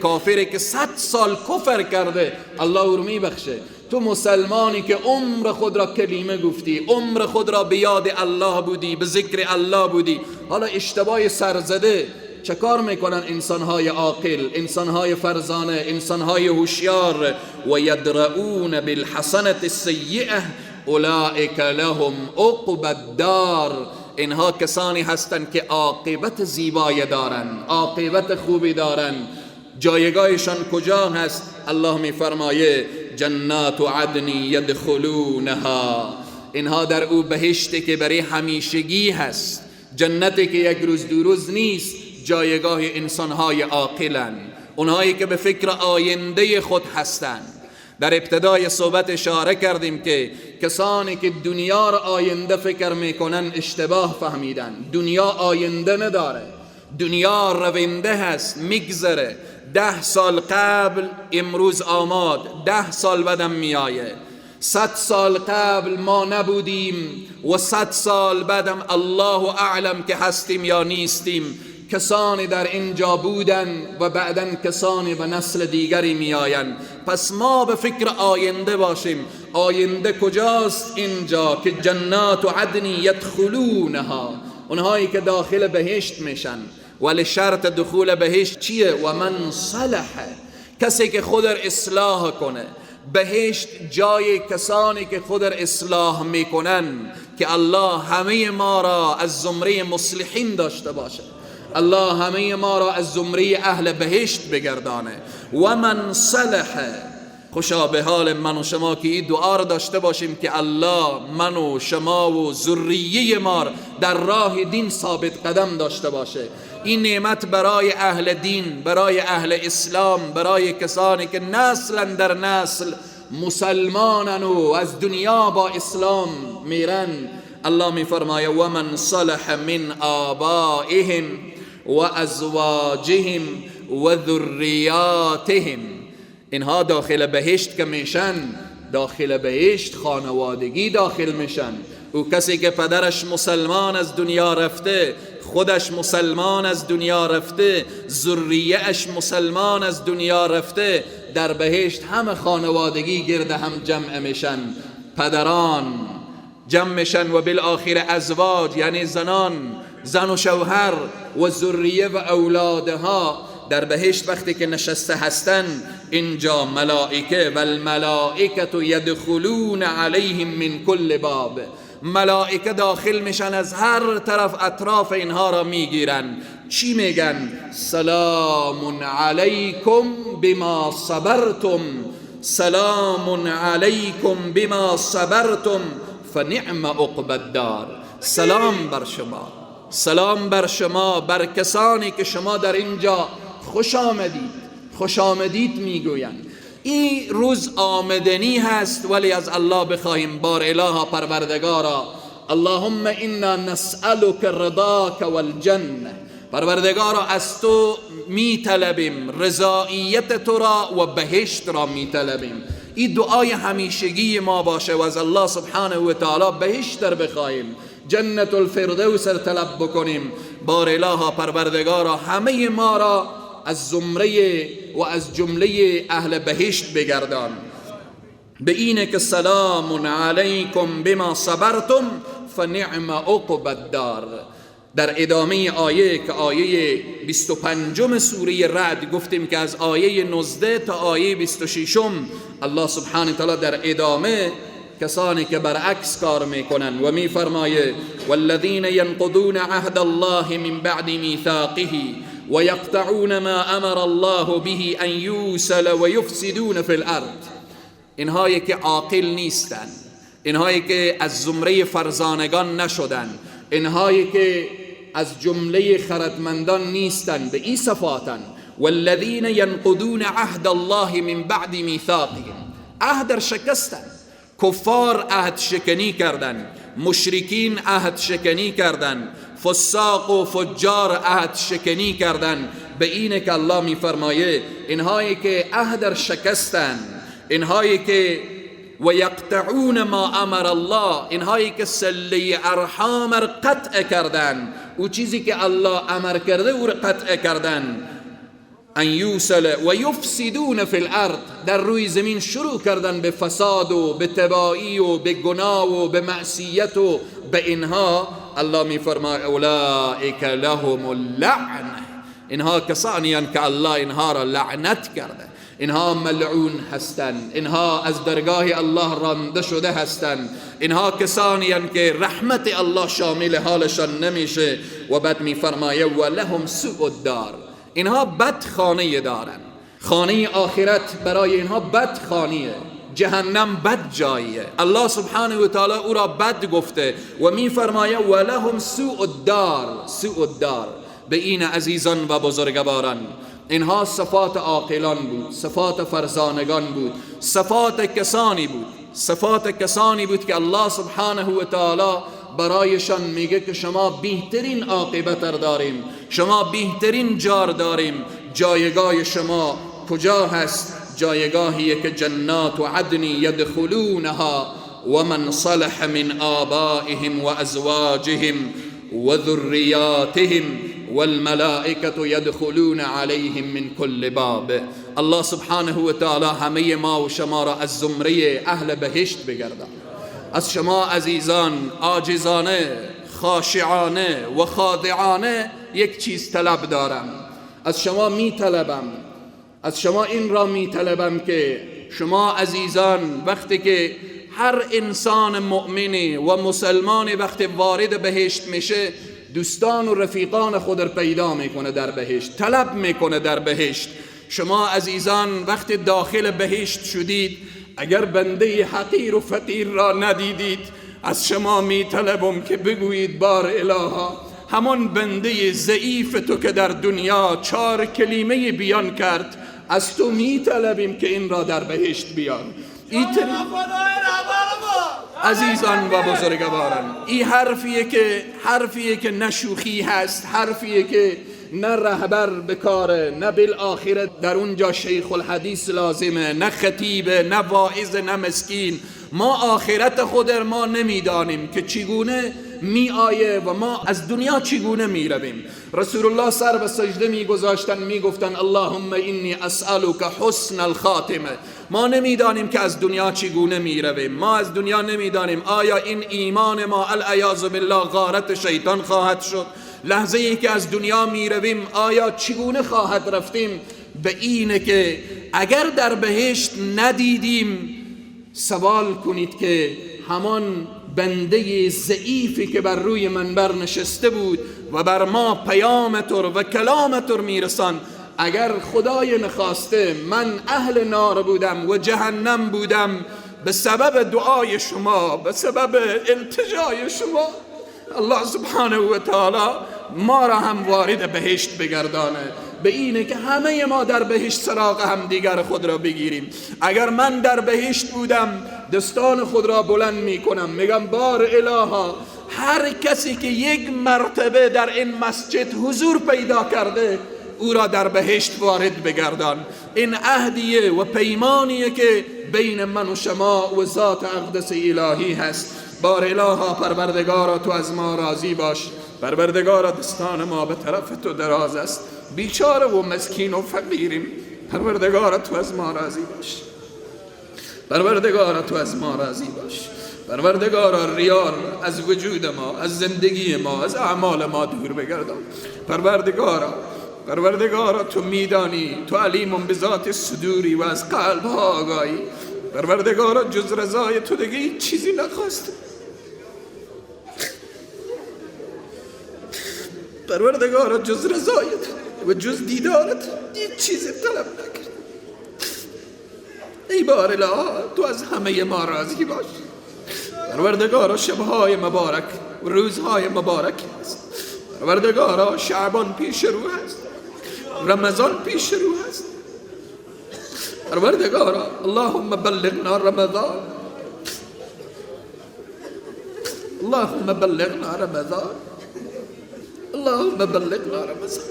کافره، که 100 سال کفر کرده الله او رو میبخشه. تو مسلمانی که عمر خود را کلمه گفتی، عمر خود را به یاد الله بودی، به ذکر الله بودی، حالا اشتباه سرزده چه کار میکنن انسانهای عاقل، انسانهای فرزانه، انسانهای هوشیار؟ و یدرؤون بالحسنة السیئة اولئک لهم عقبی الدار. اینها کسانی هستند که عاقبت زیبایی دارن، عاقبت خوبی دارن. جایگاهشان کجا هست؟ الله میفرمایه جنات عدن یدخلونها. اینها در او بهشتی که برای همیشگی هست، جنتی که یک روز دو روز نیست. جایگاه انسانهای عاقلن، اونهایی که به فکر آینده خود هستند. در ابتدای صحبت اشاره کردیم که کسانی که دنیا را آینده فکر میکنن اشتباه فهمیدن. دنیا آینده نداره، دنیا رونده هست، میگذره. 10 سال قبل امروز آماد، 10 سال بعدم میایه. 100 سال قبل ما نبودیم و 100 سال بعدم الله اعلم که هستیم یا نیستیم. کسانی در اینجا بودن و بعداً کسانی و نسل دیگری میآیند. پس ما به فکر آینده باشیم. آینده کجاست؟ اینجا که جنات و عدن یدخلونها، اونهایی که داخل بهشت میشن. ولی شرط دخول بهشت چیه؟ و من صلح، کسی که خود را اصلاح کنه. بهشت جای کسانی که خود را اصلاح میکنن، که الله همه ما را از زمره مصلحین داشته باشه، الله همه ما را از زمره اهل بهشت بگردانه. و من صلح، خوشا به حال من و شما که این دعا را داشته باشیم که الله من و شما و ذریه ما در راه دین ثابت قدم داشته باشه. این نعمت برای اهل دین، برای اهل اسلام، برای کسانی که نسل در نسل مسلمانن و از دنیا با اسلام میرن. الله میفرمایه و من صلح من آبائهم و ازواجهم و ذریاتهم. اینها داخل بهشت که میشن، داخل بهشت خانوادگی داخل میشن. او کسی که پدرش مسلمان از دنیا رفته، خودش مسلمان از دنیا رفته، ذریه‌اش مسلمان از دنیا رفته، در بهشت همه خانوادگی گرد هم جمع میشن. پدران جمع میشن و بالآخر ازواج، یعنی زنان، زن و شوهر و ذریه و اولادها در بهشت وقتی که نشسته هستن، اینجا ملائکه و الملائکه یدخلون علیهم من کل باب، ملائکه داخل میشن از هر طرف، اطراف اینها را میگیرن. چی میگن؟ سلام علیکم بما صبرتم، سلام علیکم بما صبرتم فنعم عقبی الدار. سلام بر شما، سلام بر شما، بر کسانی که شما در اینجا خوش آمدید، خوش آمدید میگویند. این روز آمدنی هست، ولی از الله بخواهیم بار الها پروردگارا، اللهم انا نسألک رضاک والجنه. پروردگارا از تو میطلبیم رضاییت تو را و بهشت را میطلبیم. این دعای همیشگی ما باشه و از الله سبحانه و تعالی بهشت در بخواهیم، جنت الفردوس را طلب بکنیم. بار الها پروردگارا همه ما را از زمره و از جمله اهل بهشت بگردان. به اینه که سلام علیکم بما صبرتم فنعم عقبی الدار. در ادامه آیه که آیه 25 سوره رعد گفتیم که از آیه 19 تا آیه 26 الله سبحانه تعالی در ادامه کسانی که برعکس کار میکنن و میفرمایه والذین ینقضون عهد الله من بعد میثاقه ويقطعون ما امر الله به ان يوصل ويفسدون في الارض. اینهایی که عاقل نیستن، اینهایی که از زمره فرزانگان نشدن، اینهایی که از جمله خردمندان نیستن، به این صفاتن. والذین ینقضون عهد الله من بعد میثاقهم، عهد در شکستن. کفار عهد شکنی کردن، مشرکین عهد شکنی کردن، فساق و فجار عهد شکنی کردن. به اینه که الله میفرمایه اینهایی که عهد در شکستن، اینهایی که و یقطعون ما امر الله، اینهایی که صله ارحام را قطع کردن، او چیزی که الله امر کرده او را قطع کردن، ان یوصل و یفسدون فی الارض، در روی زمین شروع کردن به فساد و به تباهی و به گناه و به معصیت و به اینها. الله میفرماید اولئک لهم اللعن، اینها کسانی هستند که الله اینها را لعنت کرده، اینها ملعون هستند، اینها از درگاه الله رانده شده هستند، اینها کسانی هستند که رحمت الله شامل حالشان نمیشه. و بعد میفرمایه و لهم سوء الدار، اینها بد خانه دارن، خانه آخرت برای اینها بد خانیه، جهنم بد جاییه. الله سبحانه و تعالی او را بد گفته و میفرمایه و لهم سوء الدار، سوء الدار. به این عزیزان و بزرگواران، اینها صفات عاقلان بود، صفات فرزانگان بود، صفات کسانی بود، صفات کسانی بود که الله سبحانه و تعالی برایشان میگه که شما بهترین عاقبت را داریم، شما بهترین جار داریم. جایگاه شما کجا هست؟ جایگاهی که جنات و عدن یدخلونها و من صلح من آبائهم و ازواجهم و ذریاتهم والملائکة یدخلون علیهم من کل باب. الله سبحانه و تعالی همه ما و شما را از زمره اهل بهشت بگردان. از شما عزیزان عاجزانه، خاشعانه و خاضعانه یک چیز طلب دارم، از شما می طلبم، از شما این را می طلبم که شما عزیزان وقتی که هر انسان مؤمنی و مسلمانی وقتی وارد بهشت میشه، دوستان و رفیقان خود را پیدا میکنه در بهشت، طلب میکنه در بهشت. شما عزیزان وقتی داخل بهشت شدید، اگر بنده حقیر و فقیر را ندیدید، از شما میطلبم که بگویید بار الها، همان بنده ضعیف تو که در دنیا 4 کلمه بیان کرد، از تو میطلبیم که این را در بهشت بیان. عزیزان و بزرگواران، این حرفیه که نه شوخی هست، حرفیه که نه رهبر بکاره، نه بالآخره در اونجا شیخ الحدیث لازمه، نه خطیبه، نه واعظ، نه مسکین. ما آخرت خود ما نمیدانیم که چگونه می آیه و ما از دنیا چگونه می رویم. رسول الله سر به سجده می گذاشتن، می گفتن اللهم انی اسألک حسن الخاتمه. ما نمیدانیم که از دنیا چگونه می رویم، ما از دنیا نمیدانیم آیا این ایمان ما العیاذ بالله غارت شیطان خواهد شد، لحظه ای که از دنیا می رویم آیا چگونه خواهد رفتیم. به اینه که اگر در بهشت ندیدیم، سوال کنید که همان بنده ضعیفی که بر روی منبر نشسته بود و بر ما پیام تو و کلام تو میرسان، اگر خدای نخواسته من اهل نار بودم و جهنم بودم، به سبب دعای شما، به سبب التجای شما، الله سبحانه و تعالی ما را هم وارد بهشت بگردانه. به اینه که همه ما در بهشت سراغ هم دیگر خود را بگیریم. اگر من در بهشت بودم، دستان خود را بلند میکنم، میگم بار الها، هر کسی که یک مرتبه در این مسجد حضور پیدا کرده، او را در بهشت وارد بگردان. این عهدیه و پیمانیه که بین من و شما و ذات اقدس الهی هست. بار الها پروردگارا، تو از ما راضی باش. پروردگارا دستان ما به طرف تو دراز است، بیچاره و مسکین و فقیریم. پروردگارا تو از ما راضی باش. پروردگارا تو از ما راضی باش. پروردگارا ریال از وجود ما، از زندگی ما، از اعمال ما دور بگردان. پروردگارا تو میدانی، تو علیم به ذات صدوری و از قلب ها آگاهی. پروردگارا جز رضای تو دیگه هیچ چیزی نخواست. پروردگارا جز رضایت و جز دیدارت هیچ چیزی طلب نکرد. ای بار اله، تو از همه ما راضی باش. پروردگارا شبهای مبارک و روزهای مبارک است. پروردگارا شعبان پیش رو هست، رمضان پیش رو هست. پروردگارا اللهم بلغنا رمضان، اللهم بلغنا رمضان، اللهم بلغنا رمضان.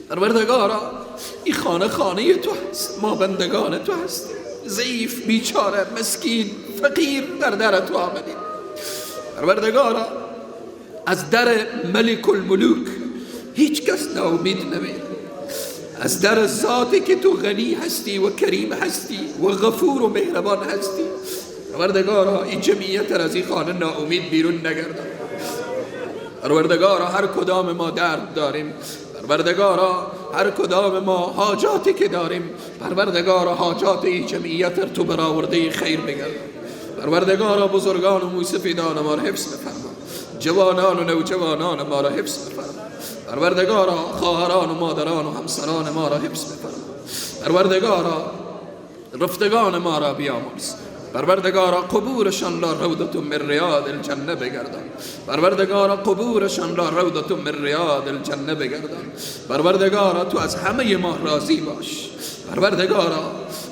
پروردگارا این خانه خانه تو هست، ما بندگان تو هستیم، ضعیف، بیچاره، مسکین، فقیر در در تو آمدیم. پروردگارا از در ملک الملوک هیچ کس ناامید نمیره. از در ذاتی که تو غنی هستی و کریم هستی و غفور و مهربان هستی، پروردگارا این جمعیت از این خانه ناامید بیرون نگردان. پروردگارا هر کدام ما درد داریم، پروردگارا هر کدام ما حاجاتی که داریم، پروردگارا حاجات این جمعیت تو برآورده خیر بگردان. پروردگارا بزرگان و موسفیدان ما را حفظ بفرما، جوانان و نوجوانان ما را حفظ بفرما. پروردگارا خواهران و مادران و همسران ما را حفظ بفرما. پروردگارا رفتگان ما را بیامرز. پروردگارا قبورشان را روضة من ریاض الجنه بگردان. پروردگارا قبورشان را روضة من ریاض الجنه بگردان. پروردگارا تو از همه ما راضی باش.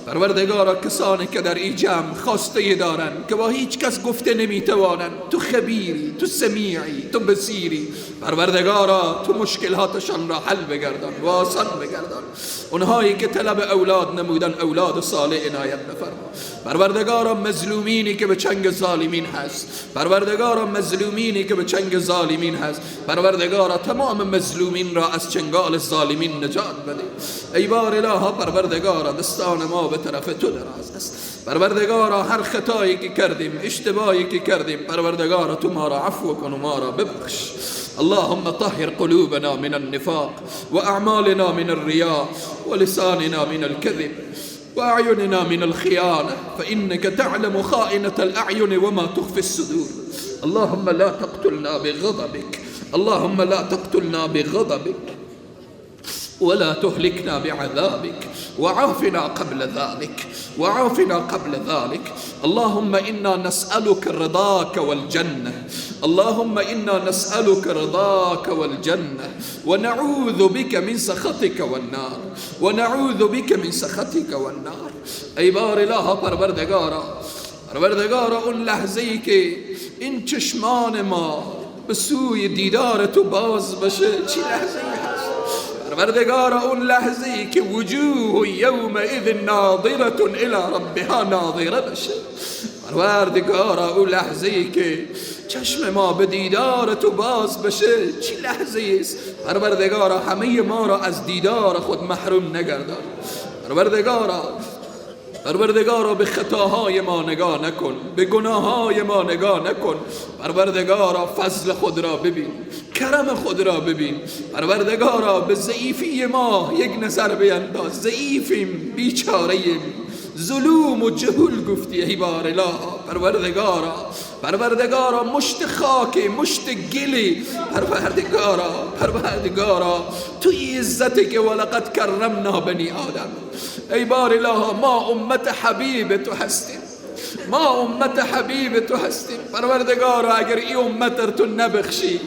پروردگارا کسانی که در این جمع خواسته دارند که با هیچ کس گفته نمیتوانند، تو خبیری، تو سمیعی، تو بصیری. پروردگارا تو مشکلاتشان را حل بگردان و آسان بگردان. اونهایی که طلب اولاد نمودن، اولاد صالح عنایت بفرما. پروردگارا مظلومینی که به چنگ ظالمین هست، پروردگارا مظلومینی که به چنگ ظالمین هست، پروردگارا تمام مظلومین را از چنگال ظالمین نجات بده. ای بار الها پروردگارا دستان ما به طرف تو دراز است. پروردگارا هر خطایی که کردیم، اشتباهی که کردیم، پروردگارا تو ما را عفو کن و ما را ببخش. اللهم طهر قلوبنا من النفاق وأعمالنا من الرياء ولساننا من الكذب وأعيننا من الخيانة، فإنك تعلم خائنة الأعين وما تخفي الصدور. اللهم لا تقتلنا بغضبك، اللهم لا تقتلنا بغضبك ولا تهلكنا بعذابك، وعافنا قبل ذلك، وعافنا قبل ذلك. اللهم إنا نسألك رضاك والجنة، اللهم إنا نسألك رضاك والجنة، ونعوذ بك من سخطك والنار، ونعوذ بك من سخطك والنار. ای بار اله پروردگارا، پروردگارا اون لحظه‌ای که این چشمان ما به سوی دیدار تو باز بشه، چی لحظه‌ای هست؟ پروردگارا اون لحظه‌ای که وجوه یومئذ ناظرة الی ربها ناظره بشه، پروردگارا اون لحظه‌ای که چشم ما به دیدار تو باز بشه، چی لحظه‌ای است؟ پروردگارا همه ما را از دیدار خود محروم نگردان. پروردگارا به خطاهای ما نگاه نکن، به گناههای ما نگاه نکن. پروردگارا فضل خود را ببین، کرم خود را ببین. پروردگارا به ضعیفی ما یک نظر بینداز. ضعیفیم، بیچاره‌ایم، ظلوم و جهول گفتی ای بار اله. پروردگارا، پروردگارا مشت خاک، مشت گلی. پروردگارا، پروردگارا توی عزتی که ولقد کرمنا بنی آدم. ای بار اله ما امت حبیب تو هستیم، ما امت حبیب تو هستیم. پروردگارا اگر ای امت تو نبخشی،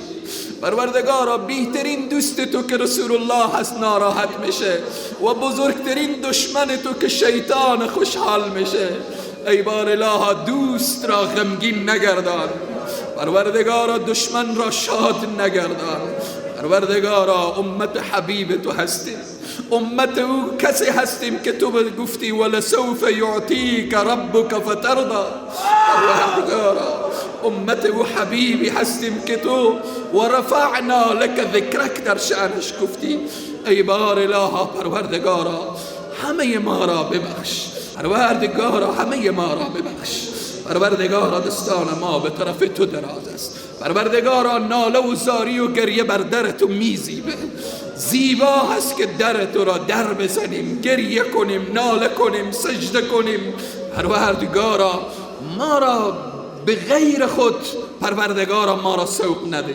پروردگارا بهترین دوست تو که رسول الله هست ناراحت میشه و بزرگترین دشمن تو که شیطان خوشحال میشه. ای بار اله دوست را غمگین نگردان، پروردگارا دشمن را شاد نگردان. پروردگارا امت حبیب تو هستیم، امت او کسی هستیم که تو گفتی ولسوف یعطیک ربک فترضی. پروردگارا امت او حبیبی هستیم که تو و رفعنا لک ذکرک در شأنش گفتی. ای بار اله پروردگارا همه ما را ببخش، پروردگارا همه ما را ببخش. پروردگارا دستان ما به طرف تو دراز است. پروردگارا ناله و زاری و گریه بر در تو میزیبه. زیبا هست که در تو را در بزنیم، گریه کنیم، ناله کنیم، سجده کنیم. پروردگارا ما را به غیر خود، پروردگارا ما را سوق نده،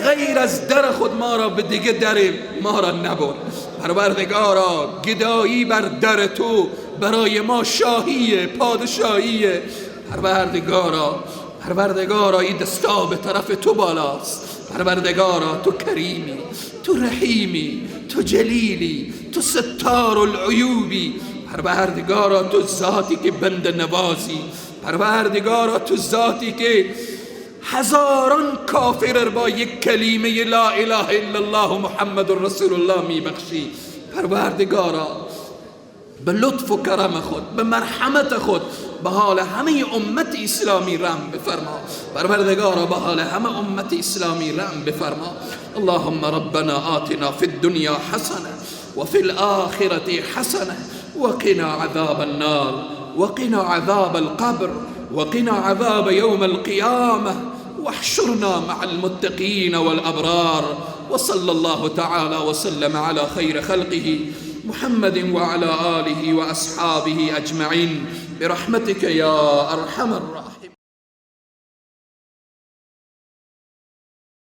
غیر از در خود ما را به دیگه در ما را نبر. پروردگارا گدایی بر در تو برای ما شاهیه، پادشاهیه. پروردگارا، پروردگارا این دستا به طرف تو بالاست. پروردگارا تو کریمی، تو رحیمی، تو جلیلی، تو ستار العیوبی. پروردگارا تو ذاتی که بنده نوازی. پروردگارا تو ذاتی که هزاران کافر با یک کلمه لا اله الا الله محمد رسول الله میبخشی. پروردگارا به لطف و کرم خود، به مرحمت خود به حال همه امت اسلامی رحم بفرما. پروردگارا به حال همه امت اسلامی رحم بفرما. اللهم ربنا آتنا فی الدنیا حسنه وفي الآخرة حسنة وقنا عذاب النار وقنا عذاب القبر وقنا عذاب يوم القيامة واحشرنا مع المتقين والأبرار. وصلى الله تعالى وسلم على خير خلقه محمد وعلى آله وأصحابه أجمعين برحمتك يا أرحم الراحمين.